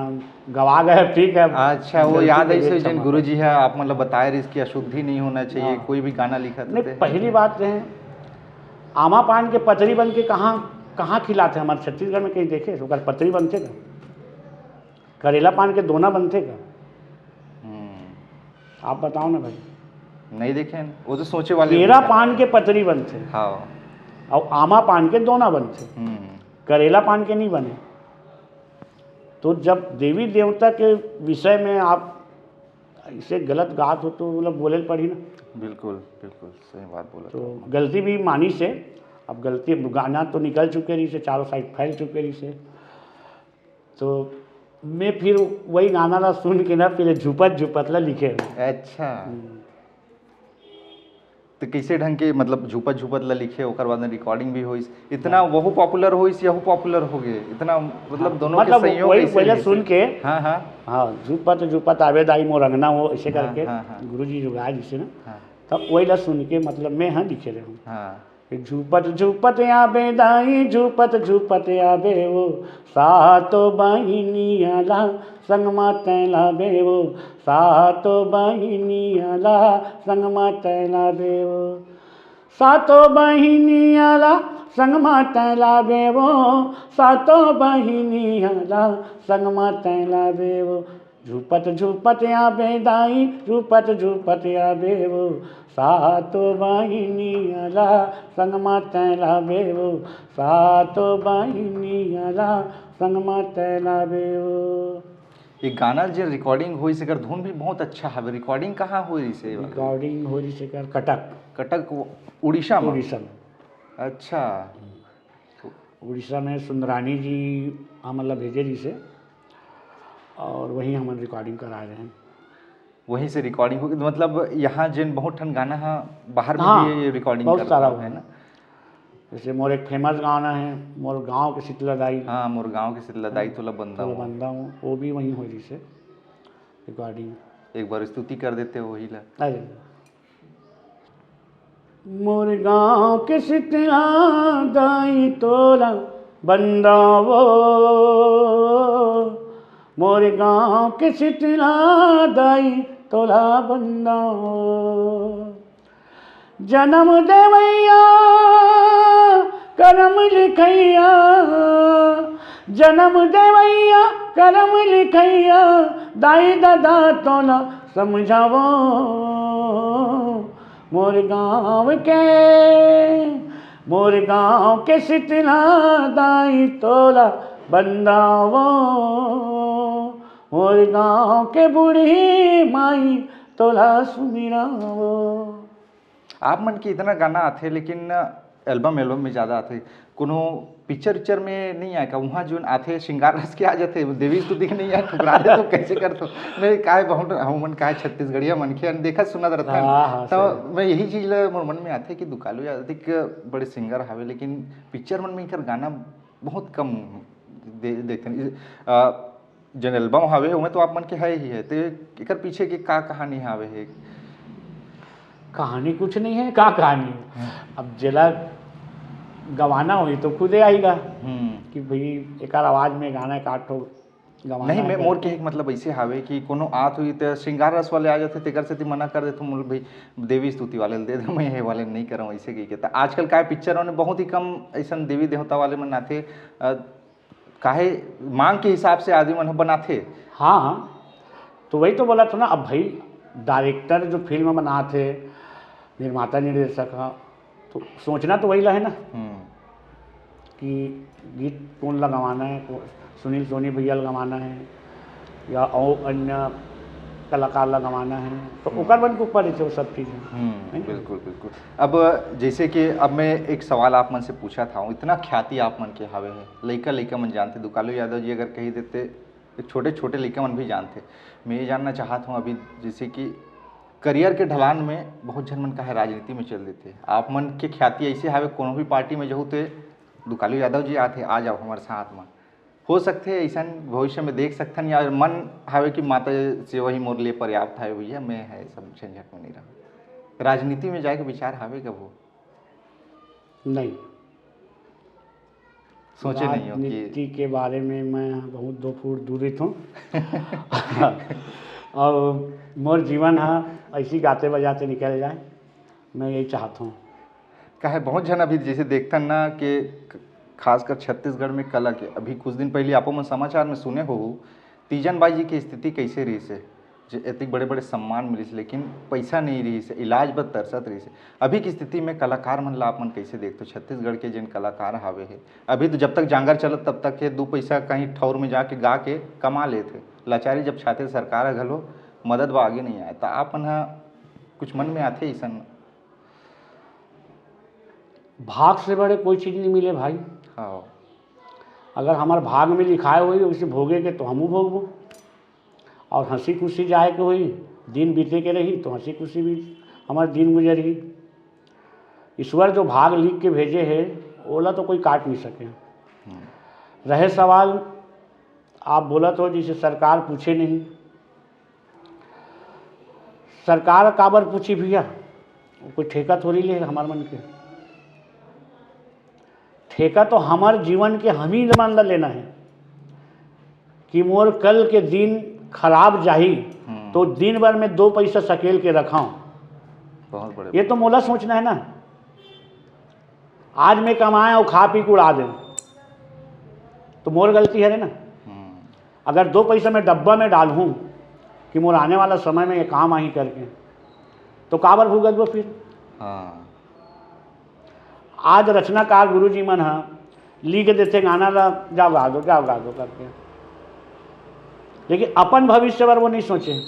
गवा गए, ठीक है, अच्छा, वो गलती याद के है लिए इसे जिन क्षमा गुरु कर। जी है, आप मतलब बताए रहिस कि अशुद्धि नहीं होना चाहिए, हाँ। कोई भी गाना लिखत नहीं, होते हैं। पहली बात है, आमा पान के पतरी बन के कहाँ, कहाँ खिलाते हैं? हमारे छत्तीसगढ़ में कहीं देखे ओकर पतरी बनथे का? करेला पान के दोना बनथे का? हम्म। आप बताओ ना भाई। नहीं देखे हैं, वो तो सोचे वाले केरा भी पान के पतरी बनथे, हाँ। और आमा पान के दोना बनथे, हम्म। करेला पान के नहीं बने। तो जब देवी देवता के विषय में आप इसे गलत गात हो तो मतलब बोले ल पड़ी ना। बिल्कुल, बिल्कुल सही बात बोला। तो गलती भी मानी से, अब गलती, गाना तो निकल चुके रही से, चारों साइड फैल चुके रही से, तो मैं फिर वही गाना ला सुन के ना फिर झूपत झूपत ला लिखे हूँ। अच्छा, तो कैसे ढंग के मतलब झूपत झूपत ला लिखे, ओकर बाद में रिकॉर्डिंग भी होइस, इतना वहू पॉपुलर होइस, यहू पॉपुलर हो गए, इतना मतलब दोनों के मतलब संयोग वही कैसे पहले रहिस? सुन के, हाँ हाँ हाँ, झूपत झूपत आवे दाई मोर अंगना हो, ऐसे हाँ, करके हाँ, हाँ। गुरु जी जो गाए जिसे ना, हाँ तब वही ला सुन के मतलब मैं हाँ लिखे रहे हूँ हाँ। कि झूपत झूपत आबे दाई, झूपत झूपत आबे वो, सातो बहिनिया ला संग मा तैं लाबे वो, सातो बहिनिया ला संग मा तैं लाबे वो, सातो बहिनिया ला संग मा तैं लाबे वो, सातो बहिनिया ला संग मा तैं लाबे वो, झूपत झूपत आबे दाई, झूपत झूपत आबे वो, सातो बहिनिया ला संग मा तैं लाबे वो, सातो बहिनिया ला संग मा तैं लाबे वो। ये गाना जे रिकॉर्डिंग होइस, एकर धुन भी बहुत अच्छा हवे। रिकॉर्डिंग कहाँ होइस ये वाला? रिकॉर्डिंग हो रही से कर कटक, कटक, उड़ीसा में? उड़ीसा में। अच्छा। उड़ीसा में सुंदरानी जी हमन ला भेजे रहिसे और वहीं हमन रिकॉर्डिंग कराए रहे हैं। वहीं से रिकॉर्डिंग हो, मतलब यहाँ जिन बहुत ठन गाना हा बाहर में हाँ, भी रिकॉर्डिंग बहुत करत सारा हवे, हुआ है है। ना? जैसे मोर एक फेमस गाना है, मोर गांव के शीतला दाई, हाँ, मोर गांव के शीतला दाई तोला बंदा तोला हूँ। बंदा हूँ, वो भी वहीं हो रही से रिकॉर्डिंग। एक बार स्तुति कर देते वही ला। अरे, मोर गांव के शीतला दाई तोला बंदा वो, मोर गांव के शीतला दाई तोला बंदा वो। जनम देवैया करम लिखैया, जनम देवैया करम लिखैया, दाई ददा तोला समझावो। मोर गांव के, मोर गांव के शीतला दाई तोला बंदावो, मोर गांव के बूढ़ी माई तोला सुमिरावो। आप मन के इतना गाना आथे, लेकिन एल्बम, एल्बम में ज़्यादा आथे, कोनो पिक्चर उच्चर में नहीं आए का? वहाँ जोन आथे, श्रृंगार रस के आ जाथे, देवी स्तुति के नहीं आए, ठुकरा दे तो कैसे कर तो? नहीं, काहे बहुत हम मन काहे छत्तीसगढ़िया मनखे हन, देखत सुनत रहथन। हाँ, हाँ, तो सही। मैं यही चीज ला मोर मन में आथे कि दुकालू यादव एक बड़े सिंगर हवे, लेकिन पिक्चर मन में एकर गाना बहुत कम दे-, देखथन। इस, अ, जेन एल्बम हवे, ओमे तो आप मन के है ही है, तो एकर पीछे के का कहानी हवे हे? कहानी कुछ नहीं है, का कहानी है? अब जेला गवाना होही तो खुदे आही गा हम्म। कि भाई एकर आवाज में गाना काट हो गवाना नहीं, है मैं करके। मोर के एक मतलब ऐसे हवे कि कोनो आत हुई तो श्रृंगार रस वाले आ जाथे, तेकर सेती मना कर देथों, मोर भाई देवी स्तुति वाले ल दे दे, मैं ये वाले नहीं करऊँ, ऐसे कहिके। तो आजकल का पिक्चर में बहुत ही कम ऐसन देवी देवता वाले मन आथे, अ, काहे मांग के हिसाब से आदमी मन ह बनाथे। हाँ, हाँ, तो वही तो बोला था ना। अब भाई डायरेक्टर जो फिल्म बनाथे, निर्माता निर्देशक ह, तो सोचना तो वही ला है ना हम्म। कि गीत कौन ला गवाना है, को-, सुनील सोनी भैया ला गवाना है या और अन्य कलाकार ला गवाना है, तो ओकर मन के ऊपर रहिथे वो सब चीज। हम्म, बिल्कुल, बिल्कुल। अब जैसे कि अब मैं एक सवाल आप मन से पूछा था, इतना ख्याति आप मन के हावे है, लइका लइका मन जानथे, दुकालू यादव जी अगर कही देते, एक छोटे छोटे लइका मन भी जानथे। मैं ये जानना चाहत हूँ अभी, जैसे कि करियर के ढलान में बहुत झन मन काहे राजनीति में चल देथे, आप मन के ख्याति ऐसे हावे, कोनो भी पार्टी में जहू ते दुकालू यादव जी आथे, आ जाओ हमारे साथ में। हो सकथे ऐसन भविष्य में देख सकथन, या मन हावे कि माता सेवा ही मोर लिए पर्याप्त हावे भैया, मैं है सब झंझट में नहीं रहूँ। राजनीति में जाए के विचार हावे कभू? नहीं, सोचे नहीं हो कि राजनीति के बारे में मैं बहुत दो फुट दूर रहिथों। और मोर जीवन हा ऐसी गाते बजाते निकल जाए, मैं यही चाहता हूँ। काहे बहुत झन अभी जैसे देखथन ना कि ख-, खासकर छत्तीसगढ़ में कला के, अभी कुछ दिन पहले आपो मन समाचार में सुने हो तीजन बाई जी की स्थिति कैसे रहिस हे, जे एतिक बड़े-बड़े सम्मान मिलिस, लेकिन पइसा नइ रिहिस हे, इलाज बर तरसत रिहिस हे। अभी की स्थिति में कलाकार मन ला आप मन कइसे देखथो? छत्तीसगढ़ के जेन कलाकार हावे हे, अभी तो जब तक जांगर चलत, तब तक के दू पइसा कहीं ठौर में जाके गा के कमा लेत हे। लाचारी जब छाते, सरकार ह घलो मदद बर आगे नइ आय, त आप मन ह कुछ मन में आथे अइसन? भाग से बड़े कोई चीज नहीं मिले भाई। हाँ। अगर हमार भाग में लिखाए होही, वइसे भोगे के तो हमहू भोगबो। और हंसी खुशी जाए के होही, दिन बीते के रही, तो हंसी खुशी भी हमार दिन गुजरही। ईश्वर जो भाग लिख के भेजे हे, ओला तो कोई काट नहीं सके। रहे सवाल, आप बोलत हो जइसे सरकार पूछे नहीं, सरकार काबर पूछी भैया? कोई ठेका थोड़ी ले हमार मन के। ठेका तो हमार जीवन के हम ही मन ला लेना हे कि मोर कल के दिन खराब जाही, हम्म। तो दिन भर में दो पइसा सकेल के रखव। बहुत बड़े। ये तो मोला सोचना हे ना। आज मैं कमाए अउ खा पी के उड़ा देंव, तो मोर गलती हरे ना। हम्म। अगर दो पइसा मैं डब्बा में डालहूँ कि मोर आने वाला समय में ये काम आही करके, तो काबर भुगतबो फिर? हाँ। आज रचनाकार गुरुजी मन ह लिख देथे गाना ला, "जाओ गा दो, जाओ गा दो" करके, लेकिन अपन भविष्य बर वो नहीं सोचे,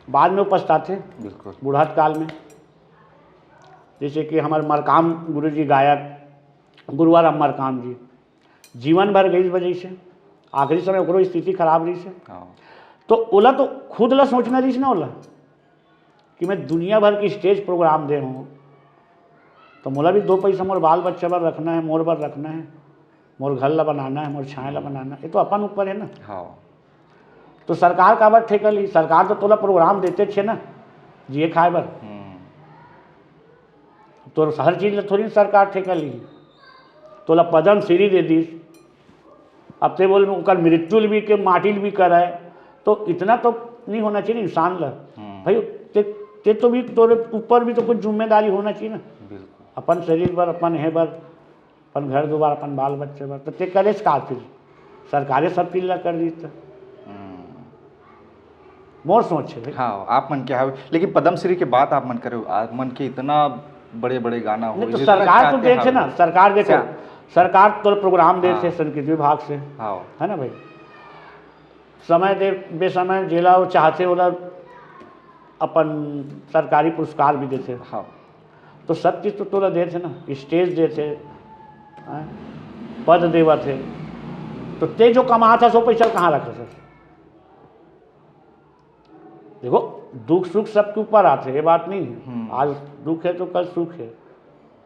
बाद में वो पछताथे। बिल्कुल। बुढ़त काल में, जइसे कि हमर मरकाम गुरुजी गायक गुरुवाराम मरकाम जी जीवन भर गइस बा जइसे, आखिरी समय ओकरो स्थिति खराब रहिस हे। हाँ। तो ओला तो खुद ला सोचना रहिस ना ओला कि मैं दुनिया भर के stage program दे हूँ, तो मोला भी दो पइसा मोर बाल बच्चा बर रखना हे, मोर बर रखना हे, मोर घर ला बनाना हे, मोर छाए ला बनाना हे, ये तो अपन ऊपर हे ना। हाँ। तो सरकार काबर ठेका ली? सरकार तो तोला program देते छे ना जिए खाए बर। हम्म। तोर हर चीज ला थोड़ी सरकार ठेका ली, तोला पद्म श्री दे दिस, अब ते बोल ओकर मृत्यु ल भी के माटी ल भी कराए, तो इतना तो नहीं होना चाहिए इंसान ला। हम्म। भाई, ते, ते तो भी, तोरे ऊपर भी तो कुछ जिम्मेदारी होना चाहिए ना। बिल्कुल। अपन शरीर बर, अपन हे बर, अपन घर दुआर, अपन बाल बच्चे बर, तो ते करे से का फिर? सरकारे सब चीज ला कर दी तो। हम्म। मोर सोच हे भाई। हाँ, आप मन के हावे, लेकिन पद्मश्री के बात आप मन करे, आप मन के इतना बड़े-बड़े गाना हो, नहीं तो जितना सरकार तो चाहते देथे हावे। ना, सरकार देखो, क्या? सरकार तो program देथे हाँ। संस्कृति विभाग से, हाँ। है ना भाई? समय दे, बेसमय जेला वो चाहथे, ओला अपन सरकारी पुरस्कार भी देथे। हाँ। तो सब चीज तो तोला देथे ना, stage देथे, हैं? पद देवत हे, तो ते जो कमात हस, वो पइसा कहाँ रखत हस? देखो, दुख सुख सबके ऊपर आथे, ये बात नहीं है। हम्म। आज दुख है तो कल सुख है,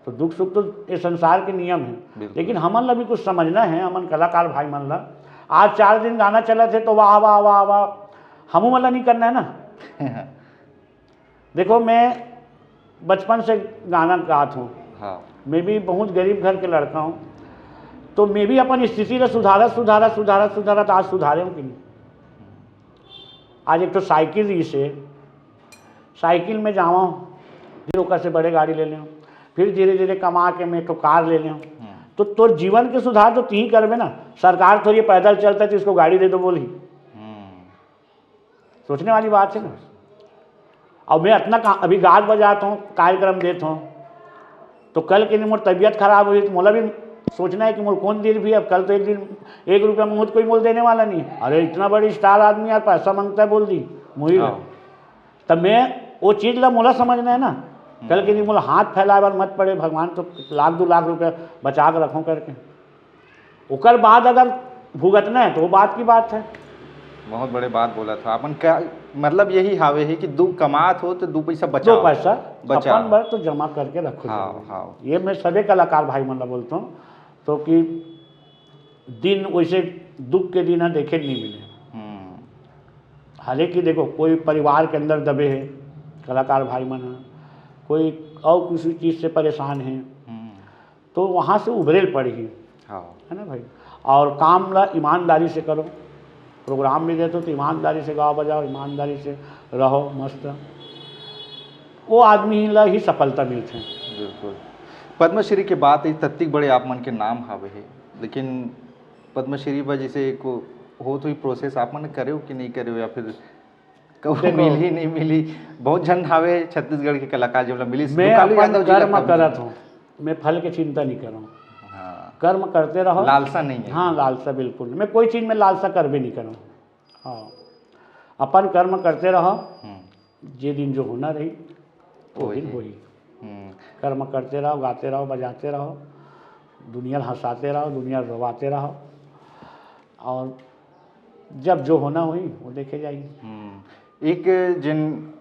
तो दुख सुख तो ये संसार के नियम है। बिल्कुल। लेकिन हमन ला भी कुछ समझना है, हमन कलाकार भाई मन ला। आज चार दिन गाना चलत है तो वाह, वाह, वाह, वाह, हमू मन ला नहीं करना है ना। देखो, मैं बचपन से गाना गात हूँ। हाँ। मैं भी बहुत गरीब घर के लड़का हूँ, तो मैं भी अपन स्थिति ला सुधारत, सुधारत, सुधारत, सुधारत आज सुधारे हूँ कि नहीं? आज एक तो साइकिल रहिस हे, साइकिल में जावा, फिर ओकर से बड़े गाड़ी ले लेव, फिर धीरे धीरे कमा के मैं एक ठो कार ले लेव। हम्म। तो तोर जीवन के सुधार तो तिही करबे ना, सरकार थोड़ी पैदल चलता है तो इसको गाड़ी दे दो बोली। हम्म। सोचने वाली बात है ना। अब मैं इतना का-, अभी गात बजात हूँ, कार्यक्रम देत हूँ, तो कल के दिन मोर तबीयत खराब होही तो मोला भी सोचना है कि मोर कौन दिन भी, अब कल तो एक दिन एक रुपया मुहूर्त कोई मोल देने वाला नहीं। अरे, इतना बड़ी स्टार आदमी यार, पैसा मांगता है बोल दी मुही ला। हाँ। तब मैं वो चीज ला मोला समझना है ना, कल के दिन मोला हाथ फैलाए बर मत पड़े, भगवान तो लाख दो लाख रुपया बचा के रखो करके। ओकर बाद अगर भुगतना है तो वो बात की बात है। बहुत बड़े बात बोला था आपन। क्या मतलब यही हावे है कि दू कमात हो तो दू पैसा दो बचाओ। पैसा बचाओ। अपन बर तो जमा करके रखो हाँ, जरूर। हाँ। ये मैं सभी कलाकार भाई मन ला बोलता हूँ, तो कि दिन वैसे दुख के दिन है देखे नहीं मिले। हम्म। हालांकि देखो, कोई परिवार के अंदर दबे है कलाकार भाई मन है, कोई और किसी चीज़ से परेशान है, हम्म। तो वहाँ से उभरे ल पड़ही। हाँ। है ना भाई? और काम ला ईमानदारी से करो, प्रोग्राम भी देते हो तो ईमानदारी से गाओ बजाओ, ईमानदारी से रहो मस्त, वो आदमी ला ही सफलता मिलते हैं। बिल्कुल। पद्मश्री के बात, ये तत्तिक बड़े आप मन के नाम हावे है, लेकिन पद्मश्री पर जैसे एक होत हुई प्रोसेस आप मन करे हो कि नहीं करे हो, या फिर कभू देखो, मिलही नहीं मिलही, बहुत झन हावे छत्तीसगढ़ के कलाकार, जेमला मिलिस। मैं अपन कर्म करत हूँ, मैं फल के चिंता नहीं करहूँ। हाँ। कर्म करते रहो। लालसा नहीं है। हाँ, लालसा बिल्कुल नहीं। मैं कोई चीज में लालसा करबे नहीं करहूँ। हाँ, अपन कर्म करते रहो। हम्म। जे दिन जो होना रही, वो दिन होही। हम्म। कर्म करते रहो, गाते रहो, बजाते रहो, दुनिया ल हंसाते रहो, दुनिया ल रोवाते रहो, और जब जो होना होही, वो देखे जाही। हम्म। एक जिन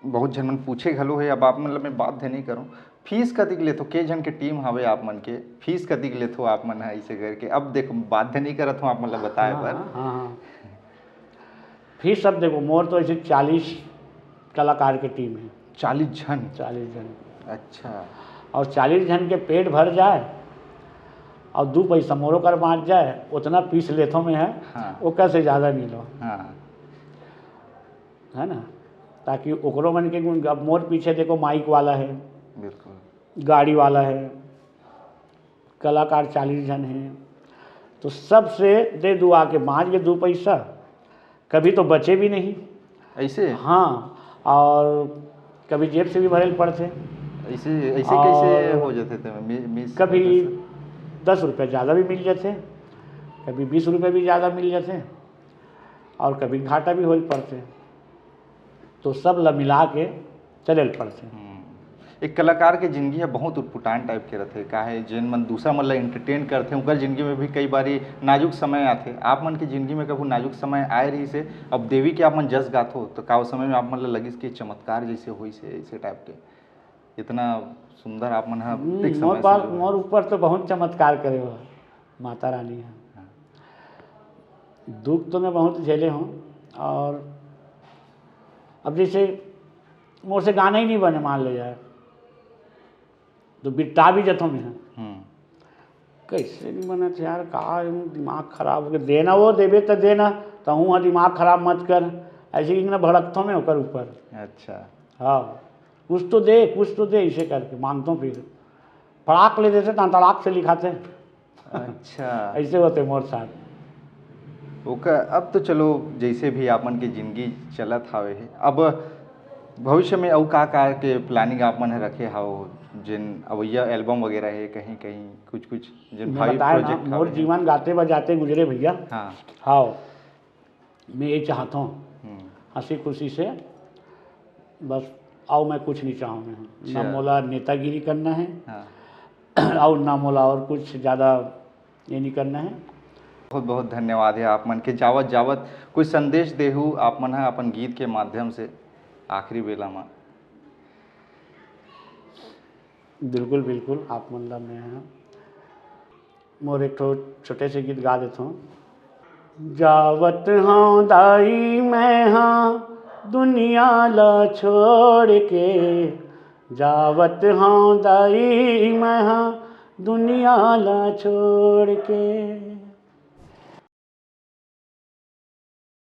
बहुत झन मन पूछे घलो हे, अब आप मन ल मैं बाध्य नहीं करूँ, फीस कतिक लेथो? के झन के टीम हवे आप मन के, फीस कतिक लेथो आप मन ह? ऐसे करके अब देखो, बाध्य नहीं करत हूँ आप मन ल बताए हाँ, बर। हाँ, हाँ। फीस सब देखो, मोर तो ऐसे चालीस कलाकार के टीम है। चालीस झन? चालीस झन। अच्छा। और चालीस झन के पेट भर जाए और दू पैसा मोरो कर बाँच जाए, उतना फीस लेथो मैं है, हाँ। ओकर से ज्यादा नहीं लो। हाँ। है ना, ताकि ओकरो मन के गुण। अब मोर पीछे देखो, माइक वाला है, बिल्कुल। गाड़ी वाला है, कलाकार चालीस झन हैं, तो सबसे दे दुआ के बाँच के दू पैसा, कभी तो बचे भी नहीं। ऐसे? हाँ, और कभी जेब से भी भरे ल पड़थे। ऐसे, ऐसे कैसे और हो जाथे ते में, मिस कभी होथे? दस रुपया ज़्यादा भी मिल जाथे, कभी बीस रुपया भी ज़्यादा मिल जाथे, और कभी घाटा भी होए ल पड़थे। तो सब ला मिला के चले ल पड़थे। हम्म। एक कलाकार के जिंदगी ह बहुत उटपुटान टाइप के रथे, काहे जेन मन दूसरा मन ला एंटरटेन करथे, उनकर जिंदगी में भी कई बारी नाजुक समय आथे। आप मन के जिंदगी में कभू नाजुक समय आए रहिस हे? अब देवी के आप मन जस गाथो, तो का उस समय में आप मन ला लगिस कि चमत्कार जैसे होइस हे, ऐसे टाइप के? इतना सुंदर आप मन ह हम्म, पिक मोर समय से पास, जुड़े। मोर ऊपर तो बहुत चमत्कार करे हो माता रानी है। हाँ। दुख तो मैं बहुत झेले हूँ, और अब जैसे मोर से गाना ही नहीं बने, मान लो यार, तो बिट्टा भी जथों मैं। हम्म। कैसे नहीं बनत यार, का दिमाग खराब हो गया, देना वो देबे तो देना, तो हूँ दिमाग खराब मत कर, ऐसे ही ना भड़कथों मैं ओकर ऊपर। अच्छा। हाँ, कुछ तो दे, कुछ तो दे, इसे करके मांगथों फिर। फड़ाक ले देथे, तां तड़ाक से लिखाथे। अच्छा। ऐसे होथे मोर साथ। ओकर, अब तो चलो, जैसे भी आप मन के जिंदगी चलत हावे हे, अब भविष्य में अउ का, का के प्लानिंग आप मन ह रखे हव, जिन अवैया एल्बम वगैरह हे, कहीं, कहीं कुछ, कुछ जिन मैं भावी बताए ना, प्रोजेक्ट मोर हावे हे? जीवन गाते बजाते गुजरे भैया। हाँ। हाँ, मैं ये चाहता हूँ, हम्म। हंसी खुशी से बस, अउ मैं कुछ नहीं चाहूँ मैं। ना अच्छा। मोला नेतागिरी करना है, हाँ। और ना मोला और कुछ ज़्यादा ये नहीं करना है। बहुत बहुत धन्यवाद है आप मन के। जावत जावत कोई संदेश देहू आप मन ह अपन गीत के माध्यम से आखिरी बेला मा? बिल्कुल, बिल्कुल, आप मन ला मैं ह मोर एक ठो छोटे से गीत गा देथों। जावत हौं दाई मैं हा दुनिया ला छोड़ के, जावत हौं दाई मैं हा दुनिया ला छोड़ के।